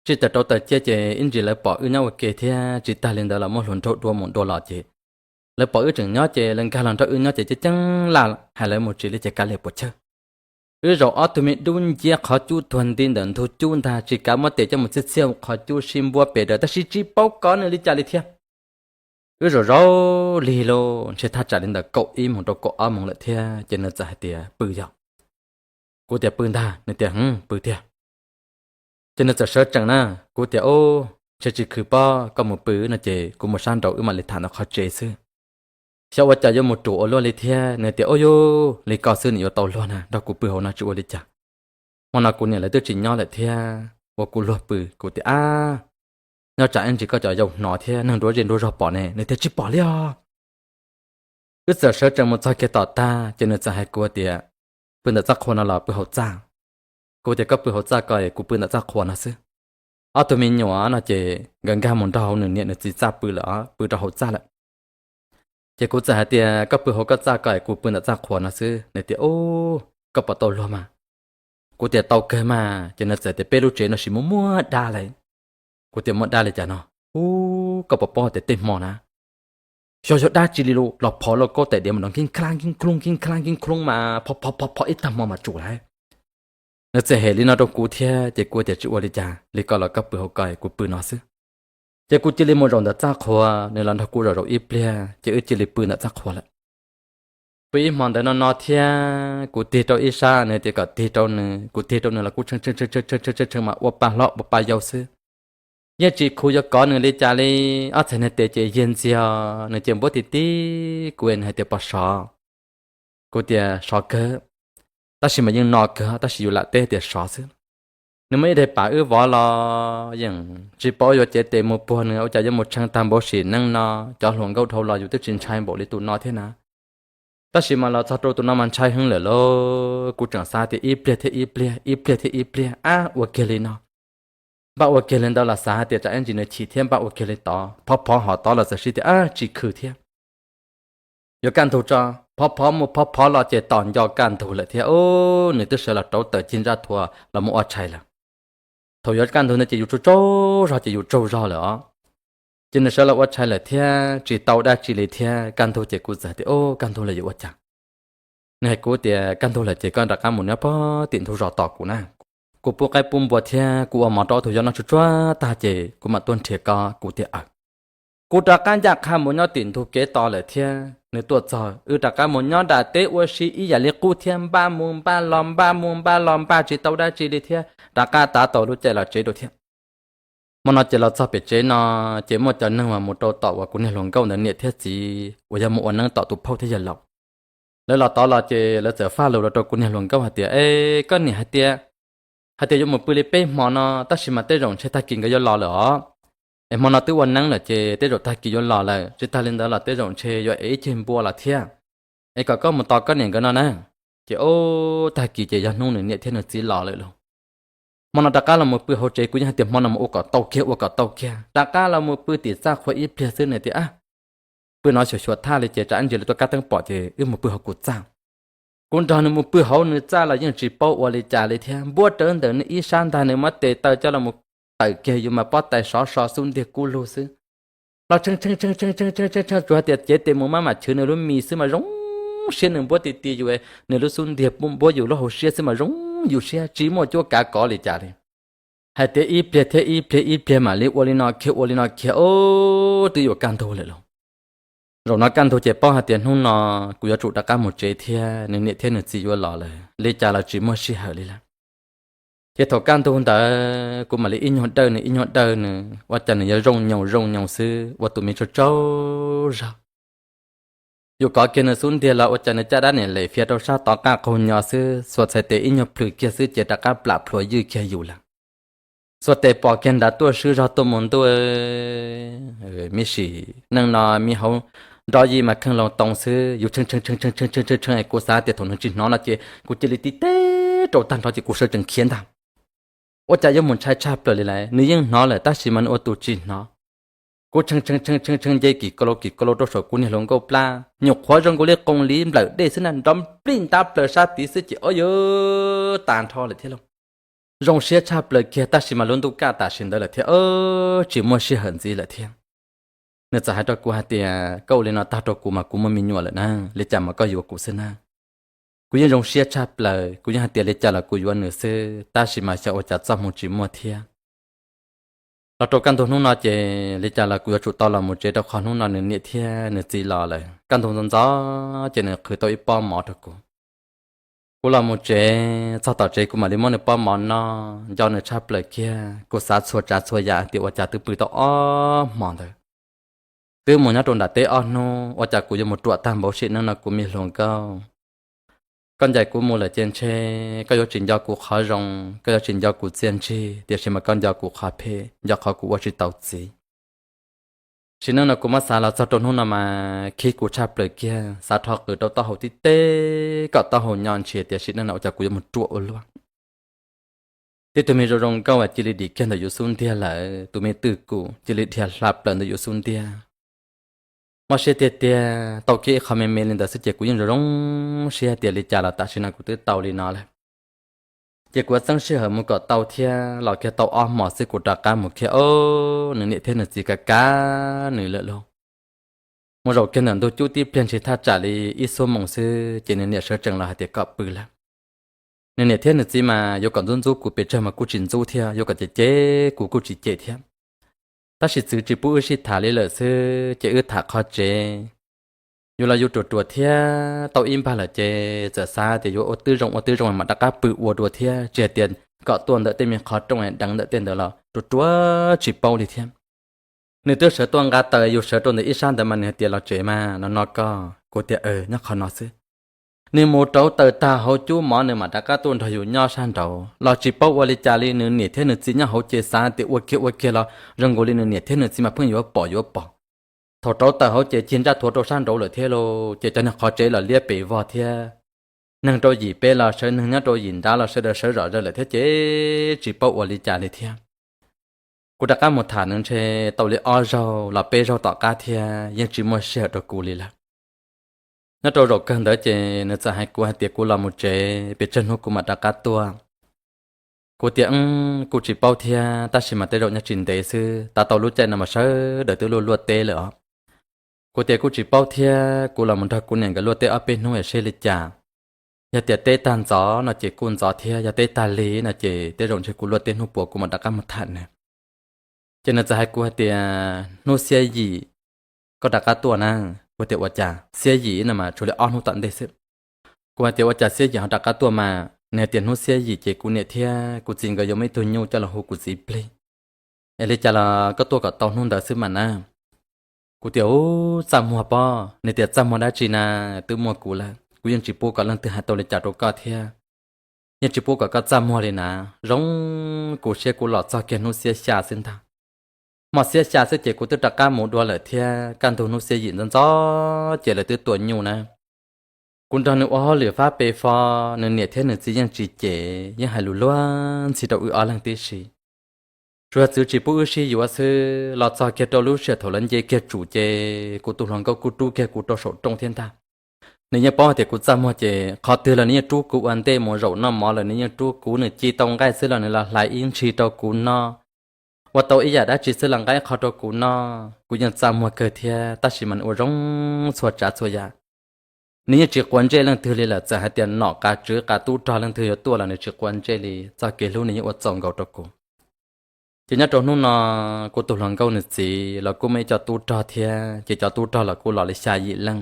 Tsij tawm rauv taws cia ces ib ntsis lawv pom wb nyob ua ke thiab, tsis tag li ntawd los muaj hluas nraug dua mus dua los ces lawv pom wb tseem nyob ces lawv nkag los nrog wb nyob ces ceeb ceeb laj hais lawv mus tsis li ces kav liam puas chawj. Wb zaum ob tug me dub nciab qhov cub tuag nti ntawm ntug cub ntag, tsis kav muab tes coj mus txhiab txhiab qhov cub sib npuab pes daws tab sis tsis paub kov nws li cas li thiab. Wb zaum zaum lig lauj, ntshe thaj tsam li ntawm kaum ib moos rau kaum ob moos lawm thiab ces nws txawm hais tias, Pw yog? Kuv tias, Pw ntag. Nws tias, Pw tiag. Ces nws txawm sawv tsees na. Kuv tias, Ub, ntshe tsis khwv pob, koj mus pw no ces kuv mus sab nraud wb mam li tham ntawm qhov tsev xwb. Xyov ua cas yuav mus ruam ua luaj li thiab. Nws tias, Ub yug, li koj xwb nws yuav tau luag na, nrog kuv pw hauv no tsis ua li cas. Hmo no kuv niam lawv twb tsis nyob lawm thiab, ua kuv luag pw. Kuv tias, Ab, nyob tsam ib ntsis koj cov yau hnov thiab neeg nruab zej nruab zog pom ne. Nws tias, Tsis pom li os. Wb txawm sawv tsees mus txog kiag tom tag ces nws txawm hais kuv tias, Pw ntawm txaj qhua no los pw hauv txaj? Kuv tias, Koj pw hauv txaj ko, kuv pw ntawm txaj qhua no xwb. Ob tug me nyuam no ces nkawd nkag mus nrog hauv nws niam nws txiv txaj pw lawm, pw rau hauv txaj lawm. Ces kuv txawm hais tias, Koj pw hauv koj txaj ko, kuv pw ntawm txaj qhua no xwb. Nws tias, Ub, koj puas tau luag mas? Kuv tias, Tau kawg mas. Ces nws txawm tias, Peb lub tsev no sis muaj muaj dab lawm. Kuv tias, Muaj dab li cas no? Ub, koj puas paub tias tej hmo na, xyov yog dab tsi li los phov lauj kaub tais diav mas nrov nkib khlab nkib khloob nkib khlab nkib khloob mas phov phov phov phov ib tag hmo mas tsum lawm. Nws txawm hem li no rau kuv thiab ces kuv tias, Tsis ua li cas li, koj los koj pw hauv ko, kuv pw no xwb. Ces kuv cia li mus zaum ntawm txaj qhua, nws los nrog kuv zaum zaum ib pliag ces wb cia li pw ntawm txaj qhua lawm. Pw ib hmo ntawd no no thiab kuv tig rau ib sab, nws tias kom tig rau nws, kuv tig rau nws los kuv tshee tshee tshee tshee mas ua pa hlob ua pa yau xwb. Yeej tsis khuv yuav kov nws li cas li, ob txhais niag tes ces yiag ntxiag, nws ces npuab ti ti kuv, nws hais tias, Puas sov? Kuv tias, Sov kawg, tab sis mas yeej no kawg tab sis yus lam teb tias sov xwb. Nws muaj ib daim pam wb vov los yeej tsis paub yuav cev tes mus puag nws, ua cas yuav mus tshee tag npaum sim neej no, cov hluas nkauj dhau los yus twb tsis ntshai npaum li tus no thiab na. Tab sis mas los txog rau tus no mas ntshai heev lawm lauj. Kuv tseem xav tias ib pliag thiab ib pliag, ib pliag thiab ib pliag, ab, ua kiag li no. Npaj ua kiag li ntawd los xav hais tias tsam ib ntsis nws chim thiab npaj ua kiag li tod, phov phov hov tod los txawm siv tias, Ab, tsis khwv thiab. Yuav kaj ntug tso, phov phov mus phov phov los ces tom nco kaj ntug lawm thiab. Ub, nws twb sawv los rauv taws cig ntsaj thuav los mus ua tshais lawm. Thaum yuav kaj ntug ntawd ces yus tsaug tsaug zog ces yus tsaug zog lawm os. Ces nws sawv los ua tshais lawm thiab tsis tau dab tsi li thiab. Kaj ntug ces kuv txawm tias, Ub, kaj ntug lawm yuav ua cas? Nws hais kuv tias, Kaj ntug lawm ces koj rov qab mus nyob pog tim ntug zos tos kuv na. Kuv pub qaib pub npua thiab kuv ua mov rau ob tug yau noj tsuag tsuag tag ces kuv mam tuaj nrhiav koj. Kuv tias, Aws. Kuv rov qab ncaj qha mus nyob tim ntug kev tos lawm thiab. Nws tuaj txog, wb rov qab mus nyob nram teb ua si ib yam li qub thiab, npaj mus npaj los npaj mus npaj los npaj tsis tau dab tsi li thiab, rov qab tav tau lub caij los tsev rau thiab. Hmo no ces los txog pem tsev no, ces muaj cov neeg uas mus rau tom uas kuv niag hluas nkauj ntawd niam thiab txiv uas yog mus ua neeb tom tus phauj thiab yawg laus. Lawv los tod los ces lawv txawm faj lus los rau kuv niag hluas nkauj hais tias, Es koj niam hais tias, hais tias yuav mus pw li peb hmo no, tab sis mas tej zaum ntshe tag kis nkawd yuav los lawm os. Es hmo no twb ua neeb lawm ces tej zaum tag kis yuav los lawm, tsis tag li ntawd los tej zaum ntshe yuav ev ib ceg npua los thiab. Es kom koj mus tos koj niam nkawd no na. Ces ub, tag kis ces yog hnub nws niam thiab nws txiv los lawm lauj. Hmo no rov qab los mus pw hauv tsev, kuv yeej hais tias hmo no mus ua kom tau kiag, ua kom tau kiag. Rov qab los mus pw tim txaj qhua ib pliag xwb, nws tias, Ab, pw no xyuas xyuas thaj li ces tsam ib ntsis lawv tuaj kab teeb pom ces wb mus pw hauv kuv txaj. Kuv nrog nws mus pw hauv nws txaj los yeej tsis paub ua li cas li thiab. Npuab rawv ntawm nws ib sab ntag, nws muab tes taw coj los mus tawm kiag yus mas pob tais sov so xub ntiag kub lug xwb. Los tshee tshee tshee tshee tshee tshee tshee tshee tsuas hais tias cev tes mus maj mam chwv nws lub mis xwb mas zoo siab, nws npuab ti ti yus, nws lub xub ntiag npuab yus lub hauv siab xwb mas zoo yus siab, tsis muaj cuab kav kov li cas li. Hais tias ib pliag thiab ib pliag ib pliag mam li ua li no kiag ua li no kiag, ub, twb yuav kaj ntug lawm lauj. Zaum no kaj ntug ces paub hais tias hnub no kuv yuav tsum rov qab mus tsev thiab, nws niam thiab nws txiv yuav los lawm, li cas los tsis muaj sij hawm li lawm. Ces thaum kaj ntug ntawd kuv mam li ib nyuag dawj nws ib nyuag dawj nws, ua cas nws yuav zoo nyoos zoo nyoos xwb, ua tus me tsaug tsaug zog. Yus kov kiag nws xub ntiag los ua cas nws caj dab niam lem fiav rau sab tod qaj qaug nyo xwb, xuas txhais tes ib nyuag plhws kiag xwb ces rov qab plam plhuav ywj kiag yus lawm. Xuas tes pom kiag nrad tuaj swb zog tuaj mus ntuj, me sim neej no me hauv Nrov yim mas kheej loo too xwb, yus tshee tshee tshee tshee tshee tshee tshee es kuv xav tias thaum nws tsis hnov no ces kuv cia li tiv teb rau tag nrho ces kuv sawv tsees khiav ntag. Ua cas yuav mus ntshai tshaj plaws li lawm, nws yeej hnov lawm tab sis mas nws ua tus tsis hnov. Kuv tshee tshee tshee tshee tshee nce kim ka lau kim ka lau rau saum kuv niag hluas nkauj plab, nyuam qhuav zoo nkaus li qoo liv nplawm dej xwb na, nrov nplij ntab plaws sab tid xwb ces o yuav tas nrho lawm thiab lauj. Zoo siab tshaj plaws kiag tab sis mas lub ntuj kaj tam sim ntawd lawm thiab, tsis muaj sij hawm ntxiv lawm thiab. Nws txawm hais rau kuv hais tias, koj ua li no tag rau kuv mas kuv muaj me nyuam lawm na, li cas mas koj yuav kuv xwb na. Kuv yeej zoo siab tshaj plaws, kuv yeej hais tias li cas los kuv yuav nws xwb, tab sis mas xyov ua cas txoj hmoo tsis muaj thiab. Los rau kaj ntug hnub no ces li cas los kuv yuav tsum tau los mus tsev rau qhov hnub no nws niam thiab nws txiv los lawm. Kaj ntug ntxov ntxov ces nws qhwv tau ib pob mov rau kuv. Kuv los mus tsev, txog tom tsev kuv mam li muab nws pob mov noj, nco nws tshaj plaws kiag. Kuv xav txhua tsav txhua yam tias ua cas twb pw tau ob hmos ntawd, twb mus nyob rau nram teb ob hnub, ua cas kuv yuav mus ruam tag npaum sim neej no kuv me hluas nkauj. Koj ncaim kuv mus lawm ces ntshe koj yuav tsis nco kuv qhov zoo, koj yuav tsis nco kuv txiaj ntsig, tiam sis mas koj nco kuv qhov phem, nco qhov kuv ua tsis tau txiv. Sim neej no kuv muab xav los txog rau hnub no mas khib kuv tshaj plaws kiag, xav rho qws rau taub hau tib teg kom taub hau nyo ntshias tias sim neej no ua cas kuv yuav mus ruam ua luaj. Tib tug me zoo zoo nkauj cia li dim kiag ntawm yus xub ntiag lawm, tus me twj kum cia li dhia hla plaws ntawm yus xub ntiag. Mob siab tiag tiag, tau kiag ib qho me me li ntawd xwb ces kuv yeej zoo zoo siab tias li cas los tam sim no kuv twb tau li no lawm. Ces kuv txeeb sij hawm mus kom tau thiab, los kiag tau ob hmos xwb kuv rov qab mus kiag, o, nws niam thiab nws txiv kav kav nws lawm lauj. Mus zaum kiag ntawm ntug cub tib pliag ntshis thaj tsam li ib xuab moos xwb ces nws niam sawv tsees los hais tias kom pw lawm. Nws niam thiab nws txiv mas yuav kom ntxub ntxub kuv pes tsawg mas kuj tsis ntxub thiab, yuav kom cem cem kuv kuj tsis cem thiab. Tab sis txwv tsis pub wb sib tham li lawm xwb ces wb tham qhov tsev. Yus los yus ruam ruam thiab, tau ib npag lawm ces txawm xav tias yuav ua twb zoo ua twb zoo mam rov qab pw ua dua thiab, tsis hais tias kom tuaj ntawm tej me qhov rooj deev ntawm tej ntawd los ruam ruam tsis paub li thiab. Nws twb sawv tuaj nqa taws yus sawv rau ntawm ib sab ntawd mas nws hais tias los tsev mas no no koj, kuv tias nyob qhov no xwb. Nws mus rauv taws tag hauv cub mov nws mam rov qab tuaj nrog yus nyob sab nraud los tsis paub ua li cas li, nws niam thiab nws txiv nyob hauv ces xav tias ua kiag ua kiag los zoo nkaus li nws niam thiab nws txiv mas pheej yuav pom yuav pom. Thaum rauv taws hauv ces cig ntsaj thuav rau sab nraud lawm thiab lauj, ces cov niag qhov tsev los liab pes vog thiab. Neeg rau yim peb los sawv, neeg nyob rau yim nrad los sawv daws sawv zom zaws lawm thiab ces tsis paub ua li cas li thiab. Kuv rov qab mus tham nws ntshe tau li ob zaug los peb zaug tom qab thiab yeej tsis muaj sij hawm rau kuv li lawm. Nyob rau zaum kawg ntawd ces nws txawm hais kuv hais tias kuv los mus tsev, pes tsawg hnub kuv mam rov qab tuaj. Kuv tias kuj tsis paub thiab, tab sis mas tej zaum nyob tsis ntev xwb, tas tau lub caij no mas sawv daws twb luaj luaj teb lawm os. Kuv tias kuj tsis paub thiab, kuv los mus nrog kuv niam nkawd luaj teb ob peb hnub es seb li cas. Yog tias teb tag ntxov no ces kuj ntxov thiab, yog teb tag lig no ces tej zaum ntshe kuv luaj teb hnub puas kuv mam rov qab mus tham nws. Ces nws txawm hais kuv hais tias hnub xiab yim koj rov qab tuaj na. Kuv tias ua cas xiab yim no mas tshuav li ob hnub tom ntej xwb. Kuv hais tias ua cas xiab yim ho rov qab tuaj mas, nws hais tias hnub xiab yim ces kuv niam thiab kuv txiv nkawd yuav muaj ib tug nyuj coj los hu kuv txiv plig. Es li cas los koj tuaj kom tau hnub ntawd xwb mas na. Kuv tias u, txaj muag pob. Nws tias txaj muag dab tsi na, twb muaj kuv lawm, kuv yeej tsis pub kom leej twg hais tau li cas rau koj thiab. Yeej tsis pub kom koj txaj muag li na. Zoo kuv siab kuv los txog kiag hnub xiab xya xwb ntag. Hmo xiab xya xwb ces kuv twb rov qab mus dua lawm thiab, kaj ntug hnub xiab yim ntxov ntxov ces lawv twb tua nyuj na. Kuv nrog nws ua hauj lwm fab pes fo, nws niam thiab nws txiv yeej tsis cem, yeej hais lus luag ntxhi rau wb ob leeg tib si. Tsuas yog txwv tsis pub wb sib yuav xwb, los txog kiag rau lub sij hawm thaum lawv nce kiag tsum ces kuv tus hluas nkauj kuj rub kiag kuv rau saum rooj thiab ntag. Nws yeej paub hais tias kuv txaj muag ces qhov twg los nws yeej rub kuv ua ntej, mus zaum noj mov lawm nws yeej rub kuv, nws ci tau nqaij xwb los nws los hlais ib ntshis rau kuv noj. Ua tau ib yam dab tsi xwb los nqa ib qho rau kuv noj. Kuv yeej txaj muag kawg thiab, tab sis mas nws ua zoo txhua tsav txhua yam. Nws yeej tsis quav ntsej leej twg li lawm, txawm hais tias nom qas tswv qas tub rog leej twg yuav tuaj los nws tsis quav ntsej li, txoj kev hlub nws yeej ua txaus nkaus rau kuv. Ces nyob rau hnub no, kuv tus hluas nkauj nws txiv los kuj muaj ib co tub rog thiab, ces cov tub rog los kuj los li xya yim leej.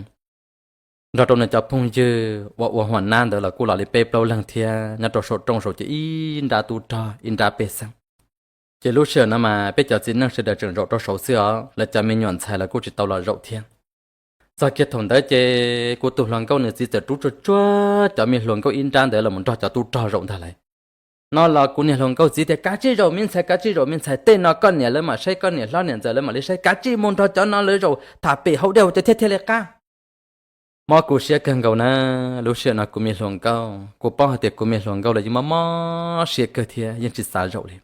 Nrog rau nws cov phooj ywg uas ua huam nab ntawd los kuj los li peb plaub leeg thiab, nyob rau saum rooj saud ces ib nrab tub rog ib nrab pej xeem. Ces lub sij hawm no mas peb cov txiv neej sawv daws tseem zaum rau saud xwb os, lawv cov me nyuam ntxhais los kuj tsis tau los zaum thiab. Txog kiag thaum ntawd ces kuv tus hluas nkauj nws txiv txawm rub tsuag tsuag cov me hluas nkauj ib nrab ntawd los mus nrog cov tub rog zaum ntag lauj. No los kuv niag hluas nkauj txiv tias, Kav tsij zaum me ntxhais, kav tsij zaum me ntxhais, tej no koj niam lawv mam saib, koj niam hlob niam ntxawm lawv mam li saib, kav tsij mus nrog cov no lawv zaum tham pem hauv dej hauv cawv thiaj thiaj li qab. Mob kuv siab kawg nkaus na. Lub sij hawm no kuv me hluas nkauj, kuv paub hais tias kuv me hluas nkauj los yeej mob mob siab kawg thiab yeej tsis xav zaum li.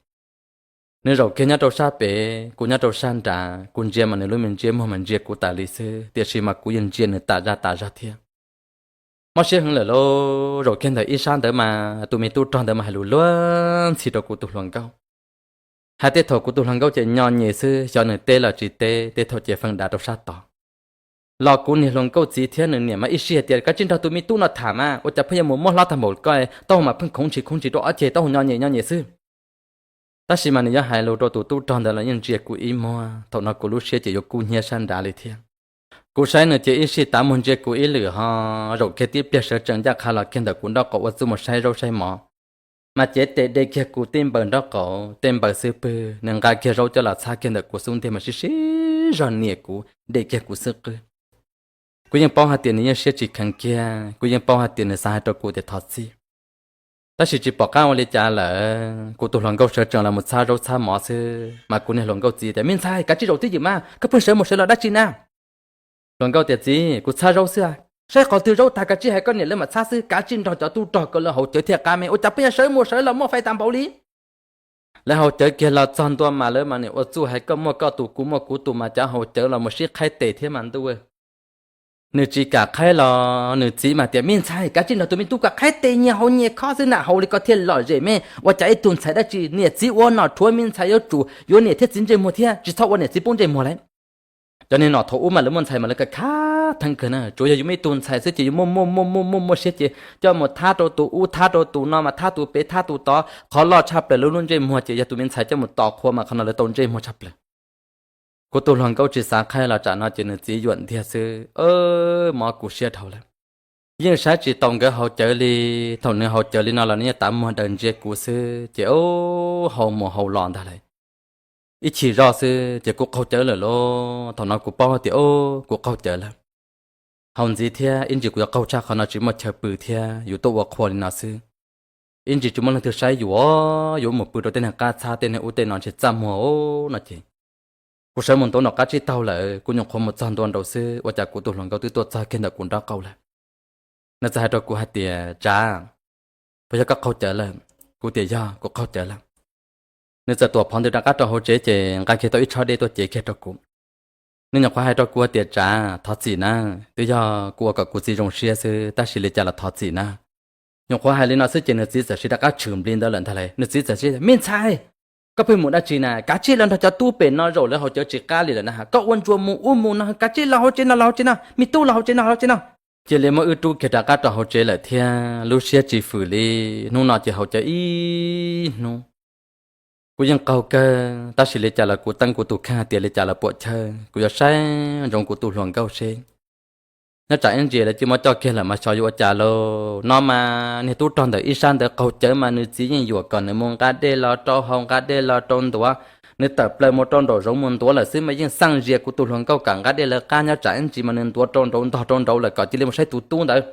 Nws zaum kiag nyob rau sab pem, kuv nyob rau sab nrad, kuv ntsia mas nws lub me ntsiab muag mas ntsia kuv tas li xwb, tiam sis mas kuv yeej ntsia nws tas zaj tas zog thiab. Mob siab heev lawm lauj. Zaum kiag ntawm ib sab ntawd mas tus me tub rog ntawd mas hais lus luag ntxhi rau kuv tus hluas nkauj, hais tej thaum kuv tus hluas nkauj ces nyo nyem xwb, xyov nws teb los tsis teb, tej thaum ces feem dav rau sab tod. Los kuv niag hluas nkauj txiv thiab nws niam mas ib sij hais tias, Kav tsij nrog tus me tub no tham mas, ua cas pheej yuav mus muab hlob tag npaum ko, taub hau mas pheej khoov ntshis khoov ntshis rau ob ceg, taub hau nyo nyem nyo nyem xwb. Tab sis mas nws yuav hais lus rau tus tub rog ntawd los yeej ntsia kuv ib muag, thaum no kuv lub siab ces yuav kub hnyiab sab nrad li thiab. Kuv saib nws ces ib sij tav muag ntsia kuv ib lwm ho zaum kiag tib pliag sawv tsees ncaj qha los kiag ntawm kuv nraub qaum ua txuj mus saib zaub saib mov. Mas cev tes de kiag kuv tej npaws nraub qaum, tej npaws xub pwg, nws nqa kiag zaub coj los txhab kiag ntawm kuv xub ntiag mas sib sib zog nias kuv, de kiag kuv xub qwb. Kuv yeej paub hais tias nws yeej siab tsis kheev kiag, kuv yeej paub hais tias nws xav hais rau kuv tias thov txim. Tab sis tsis pom qab ua li cas lawm, kuv tus hluas nkauj sawv tsees los mus txhab zaub txhab mov xwb, mas kuv niag hluas nkauj txiv tias, Me ntxhais, kav tsij zaum twj ywm mas, koj pheej sawv mus sawv los dab tsi na? Hluas nkauj tias, Txiv, kuv txhab zaub xwb. Saib qhov twg zaub tag kav tsij hais koj niam lawv mam txhab xwb, kav tsij nrog cov tub rog ko lawv hauv cawv thiaj qab me, ua cas pheej yuav sawv mus sawv los muaj fais tag npaum li. Lawv hauv cawv kiag los txog ntua mas lawv mas nim ua txuj hais koj muaj koj tus kuv muaj kuv tus mas cov hauv cawv los mus sib qhaib tes thiab mas ntuj. Nws tsis kam qhaib los nws txiv mas tias, Me ntxhais, kav tsij nrog tus me tub ko qhaib tes nyias haus nyias khob xwb na, haus li ko thiaj lom zem me, ua cas ib tug ntxhais dab tsi niam txiv ua nom rhuav, me ntxhais yuav tsum yuav niam thiab txiv ntsej muag thiab, tsis txhob ua niam txiv poob ntsej muag lauj. Cov niag nom thaum ub mas lawv muaj ntxhais mas lawv khav khav theeb kawg na, tsuas yog yus muaj ib tug ntxhais xwb ces yus muaj muaj muaj muaj muaj muaj siab ces coj mus thab rau tus ub thab rau tus no mas thab tus pem thab tus tod, qhov loj tshaj plaws lub lub ntsej muag ces yog tus me ntxhais coj mus tos qhua mas qhov no lawv tau ntsej muag tshaj plaws. Kuv tus hluas nkauj tsis xav qhaib los tsam no ces nws txiv yuam ntiag xwb, mob kuv siab dhau lawm. Yeej saib tsis taus nkawd haus cawv li, thaum nws haus cawv li no los nws yeej tav muag daws ntsia kuv xwb ces haus mus haus los ntag lauj. Ib chim zoj xwb ces kuv qaug cawv lawm lauj. Thaum no kuv paub tias kuv qaug cawv lawm. Haus ntxiv thiab ib ntsis kuv yuav qaug tshaj qhov no tsis muaj chaw pw thiab yus tuaj ua qhua li no xwb. Ib ntsis tsis muaj leej twg saib yus, yuav mus pw rau tej niag qab txhab tej niag ub tej no ntshe txaj muag no ces kuv sawv mus ntua nraum qab tsib taug lawm, kuv nyuam qhuav mus txog ntua nraud xwb ua cas kuv tus hluas nkauj twb tuaj txog kiag ntawm kuv nraub qaum lawm. Nws txawm hais rau kuv hais tias, Tsav, puas yog koj qaug cawv lawm? Kuv tias, Yog, kuv qaug cawv lawm. Nws txawm tuam phov ntws rov qab rau hauv tsev ces nqa kiag tau ib tshob dej tuaj cev kiag rau kuv. Nws nyuam qhuav hais rau kuv hais tias, Tsav, thov txim na, twb yog kuv ua kom kuv txiv zoo siab xwb, tab sis li cas los thov txim na. Nyuam qhuav hais li no xwb ces nws txiv txawm siv rov qab tshwm npli ntawd lawm ntag lauj. Nws txiv txawm siv, Me ntxhais, koj pheej mus dab tsi na? Kav tsij los nrog cov tub pem no zaum, lawv haus cawv tsis qab li lawm na, koj ua ntsuag mus ub mus no, kav tsij los hauv tsev no, los hauv tsev no, me tub, los hauv tsev no, los hauv tsev no. Cia li muab wb rub kiag rov qab rau hauv tsev lawm thiab, lub siab tsis fwm li. Hnub no ces haus cawv ib hnub. Kuv yeej qaug kawg, tab sis li cas los kuv teeb kuv tus kheej hais tias li cas los puam chawj, kuv yuav saib ntsoov kuv tus hluas nkauj seb. Nyob tsam ib ntsis lawv cia li muab coj kiag lawm mas xyov yuav ua cas lauj. No mas niag tub rog ntawm ib sab ntawd qaug cawv mas nws txiv yeej yuam kom nws mus nqa dej los rau haus, nqa dej los rau ntuav. Nws tawm plaws mus rau nraum zoov mus ntuav lawm xwb mas yeej xaj zia kuv tus hluas nkauj kom nqa dej lawv qab. Nyob tsam ib ntsis mas nws ntuav rau nraud, ntog rau nraud lawm kom cia li mus saib tus tub ntawd.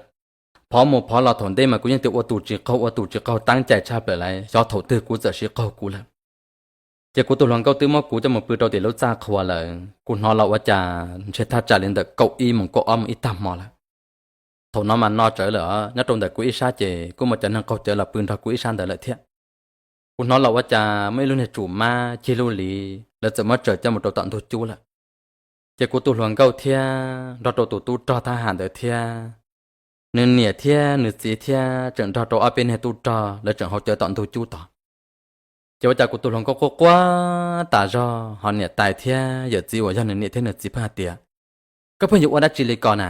Phov mus phov los thaum ntej mas kuv yeej tias ua tus tsis qaug, ua tus tsis qaug, teeb cai tshaj plaws lawm, xyov thaum twg kuv txawm siv qaug kuv lawm. Ces kuv tus hluas nkauj twb muab kuv coj mus pw rau tim lub txaj qhua lawm, kuv hnov los ua cas ntshe thaj tsam li ntawm kaum ib mus kaum ob mus ib tag hmo lawm. Thaum no mas no tsawv lawm, nyob rau ntawm kuv ib sab ces kuj muaj cov neeg qaug cawv los pw nrog kuv ib sab ntawd lawm thiab. Kuv hnov los ua cas muaj ib lub niag tsum mab cig lub liv, lawv txawm muab tsaws coj mus rau tom ntug cub lawm. Ces kuv tus hluas nkauj thiab nrog rau tus tub rog thab ham ntawd thiab, nws niam thiab nws txiv thiab tseem nrog rau ob peb niag tub rog, lawv tseem haus cawv tom ntug cub tod. Ces ua cas kuv tus hluas nkauj quaj quaj tas zog, ho niam tais thiab yawm txiv uas yog nws niam thiab nws txiv pheej hais tias, Koj pheej yuav ua dab tsi li ko na?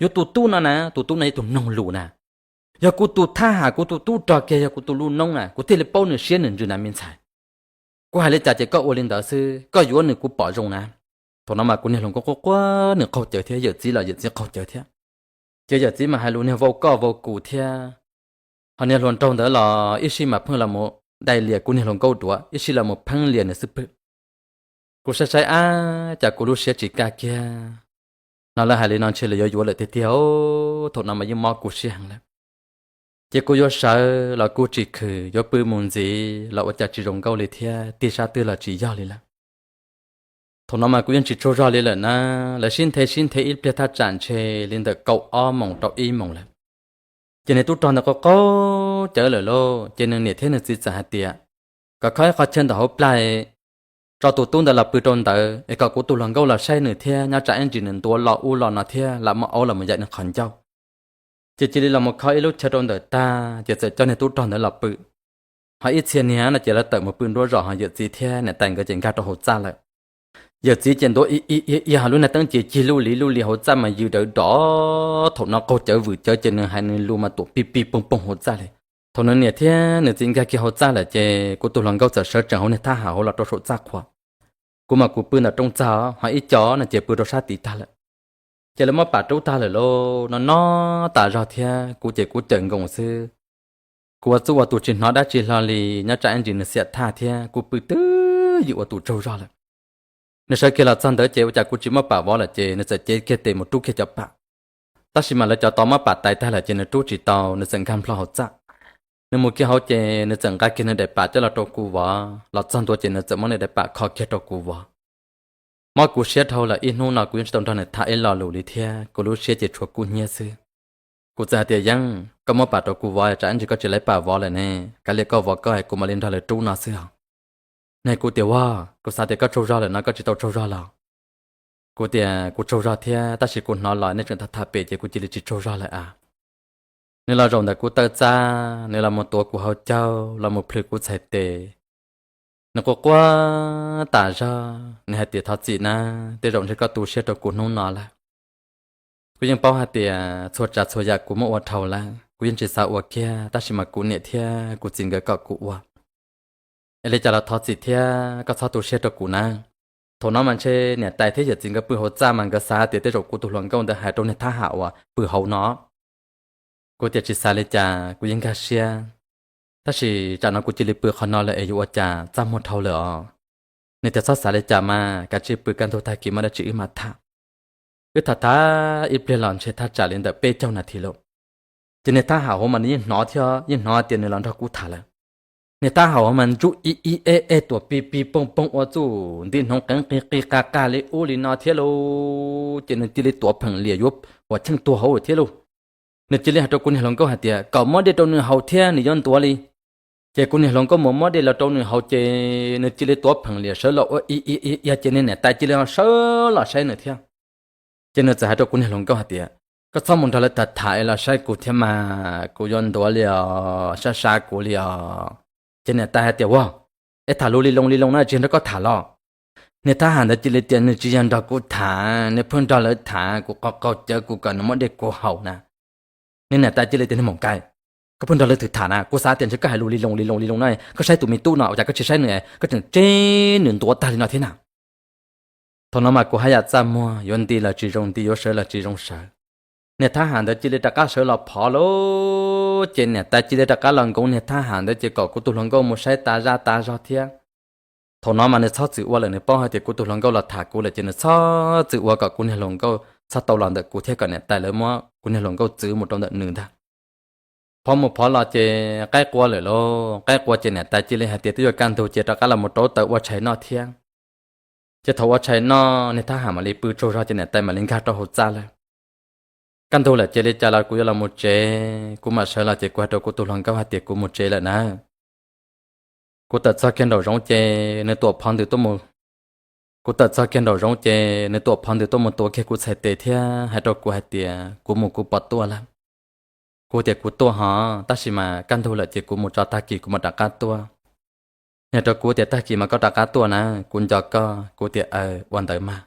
Yuav tus tub no na, tus tub no yog tus noog lus na. Yog kuv tus thab ham, kuv tus tub rog kiag, yog kuv tus lub noob na, kuv thiaj li paub nws siab nws ntsws na me ntxhais. Kuv hais li cas ces koj ua li ntawd xwb, koj yuav nws kuv pom zoo na. Thaum no mas kuv niag hluas nkauj quaj quaj, nws qaug cawv thiab, yawm txiv los yawm txiv qaug cawv thiab. Ces yawm txiv mas hais lus niag vau koj vau kuv thiab. Ho niag hluas nraug ntawd los ib sij mas pheej los mus dai lias kuv niag hluas nkauj duav, ib sij los mus pheeb lias nws xub pwg. Kuv saib saib ab, cas kuv lub siab tsis kaj kiag. No lawv hais li no ntshe lawv yuav yuav lawm tiag tiag. Thaum no mas yeej mob kuv siab heev lawm. Ces kuv yuav sawv los kuj tsis khwm, yuav pw mus ntxiv los ua cas tsis zoo nkauj li thiab, tig sab twg los tsis yog li lawm. Thaum no mas kuv yeej tsis tsaug zog li lawm na, lawv sib nthe sib nthe ib pliag thaj tsam ntshe li ntawm kaum ob moos rau ib moos lawm. Ces nws tub rog ntawd qaug qaug cawv lawm lauj, ces nws niam thiab nws txiv txawm hais tias, kom kho ib qho chaw ntawm hauv plag tso tus tub ntawd los pw rau ntawd es kom kuv tus hluas nkauj los saib nws thiab nyob tsam ib ntsis nws ntuav los ub los no thiab lam muaj aub los mus yaim nws qhov ncauj. Ces cia li los mus kho ib lub chaw rau ntawm tag ces txawm coj niag tub rog ntawd los pw. Ho ib txhia niag no ces lawv tawm mus pw nruab zos, ho yawm txiv thiab niam tais nkawd ces nkag rau hauv txaj lawm. Yawm txiv ces ntuav i i ia ia, ho lub niag teeb ces cig luj li luj li, hauv txaj mas yws dawv dov. Thaum no qaug cawv vwm cawv ces nws hais nws lus mas tuam pig pig poog poog hauv txaj li. Thaum nws niam thiab nws txiv nkag kiag hauv txaj lawm ces kuv tus hluas nkauj txawm sawv tsees hauv niag thab ham hauv los rau saum txaj qhua. Kuv mas kuv pw ntawm rooj txag, ho ib co no ces pw rau sab tid tag lawm. Ces lawv muab pam rub tag lawm lauj, no no tas zog thiab kuv ces kuv cawm nkoos xwb. Kuv ua txuj ua tus tsis hnov dab tsi hlo li, nyob tsam ib ntsis nws xiam thaj thiab kuv pw twb ywm ua tus tsaug zog lawm. Nws sawv kiag los txog ntawd ces ua cas kuv tsis muaj pam vov lawm ces nws txawm cev kiag tes mus rub kiag cov pam. Tab sis mas lawv cov tod muab pam tais tag lawm ces nws rub tsis tau, nws txawm nkag nplho hauv txaj. Nws mus kiag hauv ces nws txawm nqa kiag nws daim pam coj los rau kuv vov, los txog ntua ces nws txawm muab nws daim pam kho kiag rau kuv vov. Mob kuv siab dhau lawm, ib hnub no kuv yeej tsis tau nrog nws tham ib lo lus li thiab, kuv lub siab ces tshuav kub hnyiab xwb. Kuv txawm hais tias, Yeeb, koj muab pam rau kuv vov, tsam ib ntsis koj tsis laiv pam vov lawm ne, kav liam koj vov koj, kuv mam li nrog lawv rub no xwb os. Nws hais kuv tias, Ua, kuv xav tias koj tsaug zog lawm no, koj tsis tau tsaug zog los? Kuv tias, Kuv tsaug zog thiab, tab sis kuv hnov los nej tseem tham tham pem ces kuv cia li tsis tsaug zog lawm a. Nws los zaum ntawm kuv taw txaj, nws los mus tuav kuv hauv caug, los mus plhws kuv txhais tes. Nws quaj quaj tas zog, nws hais tias, Thov txim na, tej zaum ntshe koj tu siab rau kuv hnub no lawm. Kuv yeej paub hais tias txhua tsav txhua yam kuv muab ua dhau lawm, kuv yeej tsis xav ua kiag, tab sis mas kuv niam thiab kuv txiv nkawd kom kuv ua. Es li cas los thov txim thiab, koj txhob tu siab rau kuv na. Thaum no mas ntshe niam tais thiab yawm txiv nkawd pw hauv txaj mas nkawd xav tias tej zaum kuv tus hluas nkauj ntawd hais rau niag thab ham uas pw hauv no. Kuv tias, Tsis xav li cas, kuv yeej nkag siab. Tab sis tsam no kuv cia li pw qhov no lawm es yuav ua cas, txaj muag dhau lawm os. Nws tias, Txhob xav li cas mas, kav tsij pw, kaj ntug tag kis muaj dab tsi wb mam tham. Wb tham tham ib pliag los ntshe thaj tsam li ntawm peb caug nas this lawm. Ces niag thab ham hauv mas nws yeej hnov thiab, yeej hnov tias nws los nrog kuv tham lawm. Niag thab ham hauv mas ntsuj ib ib eb eb tuam pig pig poog poog ua txuj nti hnoov qeev qig qig qag qag li ub li no thiab lauj, ces nws cia li tuav pheem liam yuav puas cheej tuag hauv thiab lauj. Nws cia li hais rau kuv niag hluas nkauj hais tias kom muab dej rau nws haus thiab nws yuav ntuav li. Ces kuv niag hluas nkauj mus muab dej los rau nws haus ces nws cia li tuav pheem liam sawv los ua i i i ia, ces niag niam tais cia li sawv los saib nws thiab. Ces nws txawm hais rau kuv niag hluas nkauj hais tias, Koj txhob mus nrog lawv tham tham es los saib kuv thiab mas, kuv yuav ntuav li os, sab sab kuv li os. Ces niam tais hais tias, Ua, es tham lus li loo li loo no tsis yog nrog koj tham los? Niag thab ham ntawd cia li tias nws tsis yog nrog kuv tham, nws pheej nrog lawv tham, kuv qaug qaug cawv kuv kom nws muab dej kuv haus na. Niag niam tais cia li tias, Niag maum kais, koj pheej nrog lawv tham na, kuv xav tias ntshe koj hais lus li loo li loo li loo na, koj saib tus me tub no ua cas koj tsis saib nws, koj tseem tseb nws ntuav tag li no thiab na. Thaum no mas kuv haj yam txaj muag, yuav nti los tsis zoo nti, yuav sawv los tsis zoo sawv. Niag thab ham ntawd cia li rov qab sawv los phov lauj, ces niam tais cia li rov qab los nkoov niag thab ham ntawd ces kom kuv tus hluas nkauj mus saib tas zaj tas zog thiab. Thaum no mas nws txhob txwm ua lawm, nws paub hais tias kuv tus hluas nkauj los tham kuv lawm ces nws txhob txwm ua, kom kuv niag hluas nkauj txhob tau los ntawm kuv thiab kom niam tais lawv muab kuv niag hluas nkauj txwv mus rau ntawm nws ntag. Phov mus phov los ces qaib qua lawm lauj, qaib qua ces niam tais cia li hais tias twb yuav kaj ntug ces rov qab los mus rauv taws ua tshais noj thiab. Ces thaum ua tshais noj niag thab ham mam li pw tsaug zog ces niam tais mam li nkag rau hauv txaj lawm. Kaj ntug lawm ces li cas los kuv yuav los mus tsev, kuv mam sawv los ces kuv hais rau kuv tus hluas nkauj hais tias kuv mus tsev lawm na. Kuv tawm txog kiag nraum zoov ces nws tuam phov ntws tuaj mus, kuv tawm txog kiag nraum zoov ces nws tuam phov ntws tuaj mus tuav kiag kuv txhais tes thiab hais rau kuv hais tias kuv mus kuv puas tuaj lawm. Kuv tias kuv tuaj hos, tab sis mas kaj ntug lawm ces kuv mus tso tag kis kuv mam rov qab tuaj. Nws hais rau kuv tias tag kis mas koj rov qab tuaj na, kuv nco koj. Kuv tias aws, ua ntawd mas.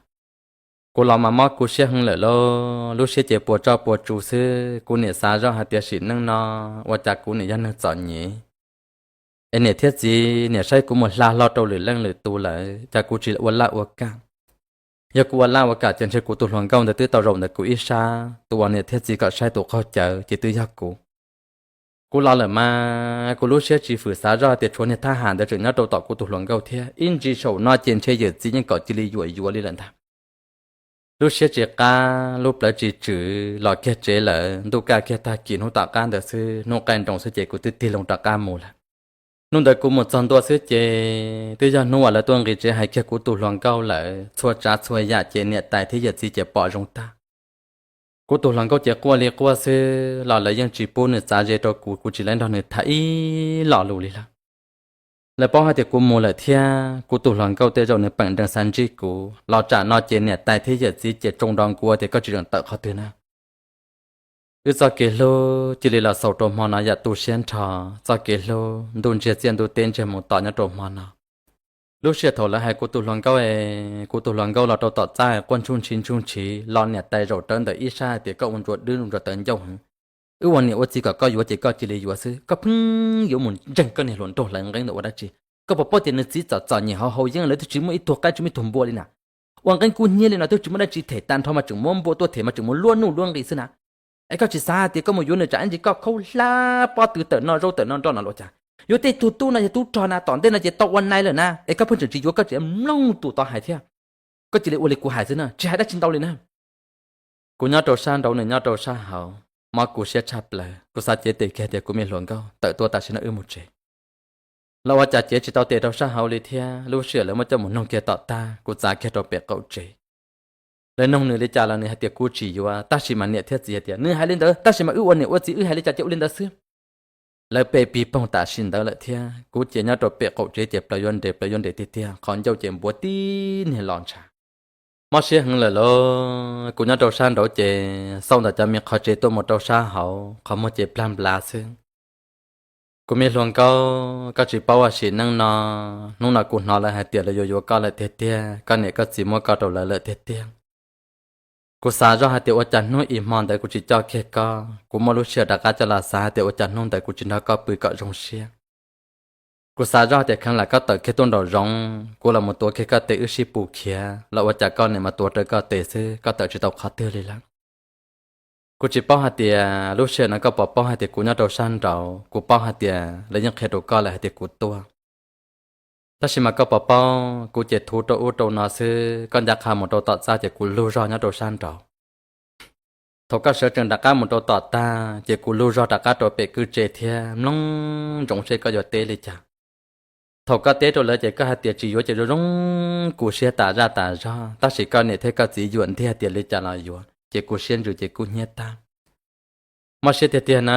Kuv los mas mob kuv siab heev lawm lauj, lub siab ces puas tsoj puas tsu xwb. Kuv niam xav zoj hais tias sim neej no ua cas kuv niam yog neeg txom nyem, es niam thiab txiv niam saib kuv mus hla hlo rau lwm leej lwm tus lawm, cas kuv tsis ua laj ua kam. Yog kuv ua laj ua kam ces ntshe kuv tus hluas nkauj ntawd twb tau zaum ntawm kuv ib sab, tus uas niam thiab txiv kom saib tus qaug cawv ces twb yog kuv. Kuv los lawm mas kuv lub siab tsis fwm, xav zoj tias tshuav niag thab ham ntawd tseem nyob rau tom kuv tus hluas nkauj thiab, ib ntsis saum no ces ntshe yawm txiv yeej kom cia li yuam yuav li lawm ntag. Lub siab tsis qab, lub plawv tsis tswm, los kiag tsev lawm. Ntuj kaj kiag tag kis hnub tom qab ntawd xwb, hnub qaij nroos xwb ces kuv twb tig loo rov qab mus lawm. Hnub ntawd kuv mus txog ntua xwb ces twb yog hnub uas lawv tuaj nqis tsev hais kiag kuv tus hluas nkauj lawm. Txhua tsav txhua yam ces niam tais thiab yawm txiv ces pom zoo tag. Kuv tus hluas nkauj ces quaj li quaj xwb los lawv yeej tsis pub nws txav ze rau kuv, kuv tsis lawv nrog nws tham ib lo lus li lawm. Lawv paub hais tias kuv mus lawm thiab kuv tus hluas nkauj tej zaum nws peem nrees xav ntsib kuv los tsam no ces niam tais thiab yawm txiv ces tsoo nrov nkuav tias koj tsis tseem tawm qhov twg na. Wb txoj kev hlub cia li los xaus rau hmo no yam tu siab nrho. Txoj kev hlub ntuj ntsiag txiaj ntuj teb ntsiag mus tos nyob rau hmo no. Lub sij hawm thaum lawv hais kuv tus hluas nkauj es kuv tus hluas nkauj los rau tom txaj quaj ntsuj ntshiv ntsuj ntshiv los niam tais zaum rawv ntawm ib sab hais tias koj ua ntsuas dwb ntsuas tawv ncauj heev. Wb ua niam ua txiv kom koj yuav ces koj cia li yuav xwb, koj pheej yuav mus ntseeg koj niag hluas nraug hlawv nqeeb ntawm ua dab tsi? Koj puas paub tias nws txiv txom txom nyem hauv haus yeeb lawv twb tsis muaj ib tug qaib tsis muaj ib tug npua li na. Ua nqeeb kub hnyiab li no twb tsis muaj dab tsi them, tag nrho mas tseem muab npua tuaj them mas tseem mus luab nuj luab nqi xwb na. Es koj tsis xav hais tias koj mus yuav nws tsam ib ntsis koj khaub hlab pob tw tawm noj zaub tawm noj nroj no los cas? Yuav tej tug tub no yog tub rog na, tom ntej no ces tau ua nai lawm na, es koj pheej tseem tsis yuav, koj tseem mloog tus tod hais thiab. Koj cia li ua li kuv hais xwb na, tsis hais dab tsi ntau li na. Kuv nyob rau sab nraud nws nyob rau sab hauv, mob kuv siab tshaj plaws. Kuv xav cev tes kiag tias kuv me hluas nkauj, tawm tuaj tam sim no wb mus tsev. Los ua cas cev tsis tau tes rau sab hauv li thiab, lub sij hawm lawv muab coj mus noog kiag tom tag kuv txav kiag rau pem qaum tsev. Lawv noog nws li cas los nws hais tias kuv tsis yuav, tab sis mas niam thiab txiv hais tias nws hais li ntawd, tab sis mas wb ua niam ua txiv wb hais li cas ces ua li ntawd xwb. Lawv pe pig poog tam sim ntawd lawm thiab kuv ces nyob rau pem qaum tsev ces plaws yuav nres plaws yuav nres tiag tiag, qhov ncauj ces npuav tib niag los ntshav. Mob siab heev lawm lauj, kuv nyob rau sab nraud ces xauj ntawm cov me qhov tsev tuaj mus rau sab hauv, qhov muag ces plag nplas xwb. Kuv me hluas nkauj, koj tsis paub ua sim neej no, hnub no kuv hnov lawv hais tias lawv yuav yuav koj lawm tiag tiag, koj niam koj txiv muab koj rau lawv lawm tiag tiag. Kuv xav zoj hais tias ua cas hnub ib hmo ntawd kuv tsis coj kiag koj, kuv muaj lub sij hawm rov qab coj los xav hais tias ua cas hnub ntawd kuv tsis nrog koj pw kom zoo siab. Kuv xav zoj hais tias kheev lam koj tawm kiag tuaj nraum zoov, kuv los mus tuav kiag koj tes wb sib pus khiav, los ua cas koj niam mas tuav rawv koj tes xwb, koj tawm tsis tau qhov twg li lawm. Kuv tsis paub hais tias lub sij hawm no koj puas paub hais tias kuv nyob rau sab nraud, kuv paub hais tias lawv yeej qhia rau koj lawm hais tias kuv tuaj. Tab sis mas koj puas paub, kuv ces thuv rau ub rau no xwb, koj ncav qha mus rau tom txaj ces kuv lug zog nyob rau sab nraud. Thaum koj sawv tsees rov qab mus rau tom tag ces kuv lug zog rov qab rau pem kwj tse thiab mloog ntsoov seb koj yuav teb li cas. Thaum koj teb rau lawv ces koj hais tias tsis yuav ces zoo zoo kuv siab tas zaj tas zog, tab sis koj niam thiab koj txiv yuam ntiag tias li cas los yuav, ces kuv siab ntsws ces kub hnyiab tag. Mob siab tiag tiag na,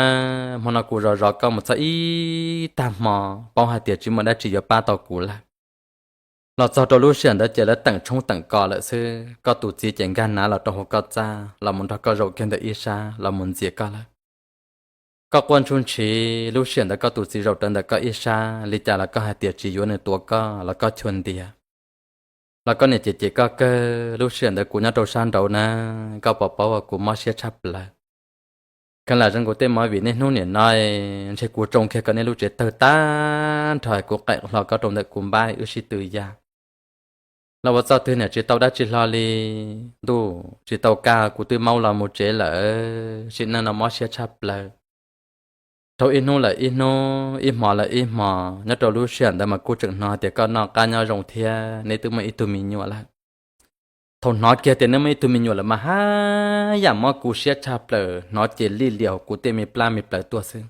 hmo no kuv zov zov koj mus txog ib tag hmo, paub hais tias tsis muaj dab tsi yuav pab tau kuv lawm. Los txog rau lub sij hawm ntawd ces lawv teem tshoob teem kos lawm xwb, koj tus txiv ces nkag nav los rau hauv koj txaj los mus nrog koj zaum kiag ntawm ib sab los mus ntxias koj lawm. Koj quaj ntsuj ntshiv, lub sij hawm ntawd koj tus txiv zaum rawv ntawm koj ib sab, li cas los koj hais tias tsis yuav nws tuav koj los koj chua ntias. Los koj niam ces cem koj kawg, lub sij hawm ntawd kuv nyob rau sab nraud na, koj puas paub uas kuv mob siab tshaj plaws. Kheev lam zoo nkaus tej movie niaj hnub niam no, ntshe kuv tsoo kiag koj niaj lub tsev tawg tag nrho, kuv qem hlo koj rau ntawm kuv npab wb sib tw ya. Los ua txoj twg niam tsis tau dab tsi hlo li, ntuj tsis tau kaj kuv twb maub los mus tsev lawm, sim neej no mob siab tshaj plaws. Dhau ib hnub lawm ib hnub, ib hmo lawm ib hmo, nyob rau lub sij hawm ntawd mas kuj tseem hnov hais tias koj noj qab nyob zoo thiab neb twb muaj ib tug me nyuam lawm. Thaum hnov kiag tias neb muaj ib tug me nyuam lawm mas haj yam mob kuv siab tshaj plaws, hnov ces lij lias hauv kuv tej me plab me plawv tuaj xwb.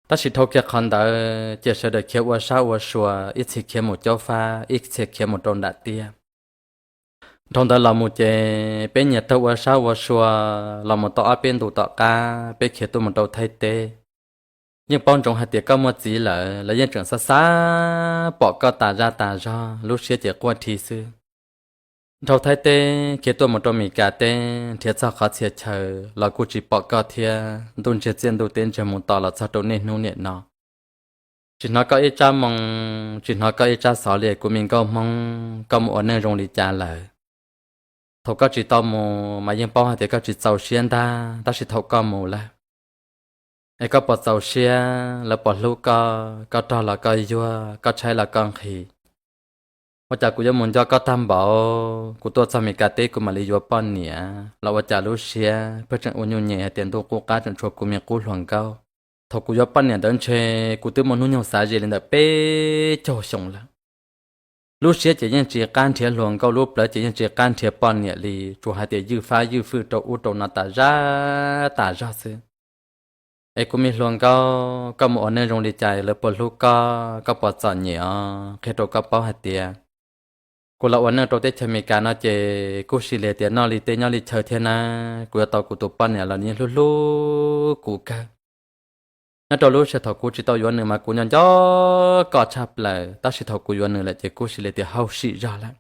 Tab sis dhau kiag qhov ntawd ces sawv daws khiav ua sab ua sua, ib txhia khiav mus caub fab, ib txhia khiav mus rau nram tiaj. Dhau ntawd los mus ces peb nyias taug ua sab ua sua los mus tau ob peb ntu tom qab peb khiav tuaj mus rau Thaib teb. Yeej paub ntsoov hais tias koj muaj txiv lawm, lawv yeej tseem xav xav pom koj tas zaj tas zog, lub siab ces quaj dhi xwb. Dhau Thaib teb khiav tuaj mus rau Mes Kas teb, nrhiav txog qhov txhia chaw los kuj tsis pom koj thiab, ntuj ntsiag txiaj ntuj teb ntsiag mus tos los txog rau niaj hnub niam no. Tsis hnov koj ib tsab moo, tsis hnov koj ib tsab xov li, kuv me nkauj Hmoob, koj mus ua neej zoo li cas lawm? Thaum koj tsis tau mus mas yeej paub hais tias koj tsis txaus siab ntag, tab sis thaum koj mus lawm, es koj puas txaus siab, lawv puas hlub koj, koj rog los koj yuag, koj tshaib los koj nqhis. Ua cas kuv yuav mus nco koj tag npaum, kuv tuaj txog Mes Kas teb kuv mam li yuav poj niam los ua cas lub siab pheej tseem ua nyuj nyem hais tias ntuj qub qab tseem tshuav kuv me qub hluas nkauj. Thaum kuv yuav poj niam ntawd ntshe kuv twb muaj hnub nyoog xav ze li ntawm peb caug xyoo lawm. Lub siab ces yeej tsis qab nrhiav hluas nkauj, lub plawv ces yeej tsis qab nrhiav poj niam li, tsuas hais tias ywj fab ywj fwj rau ub rau no tas zog tas zog xwb. Es kuv me hluas nkauj, koj mus ua neej zoo li cas, lawv puas hlub koj, koj puas txom nyem os? Qhia rau koj paub hais tias kuv los ua neej rau teb chaws Amelikas no ces kuj sis li tias noj li teb nyob li chaw thiab na. Kuv yuav tau kuv tus poj niam los nws yeej hlub hlub kuv kawg. Nyob rau lub sij hawm thaum kuv tsis tau yuav nws mas kuv nco nco koj tshaj plaws, tab sis thaum kuv yuav nws lawm ces kuj sis li tias hauj sim zog lawm.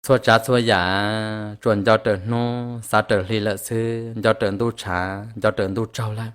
Txhua tsav txhua yam tsuas nco raws hnub xav raws hli lawm xwb, nco raws ntuj tshav nco raws ntuj tsaug lawm.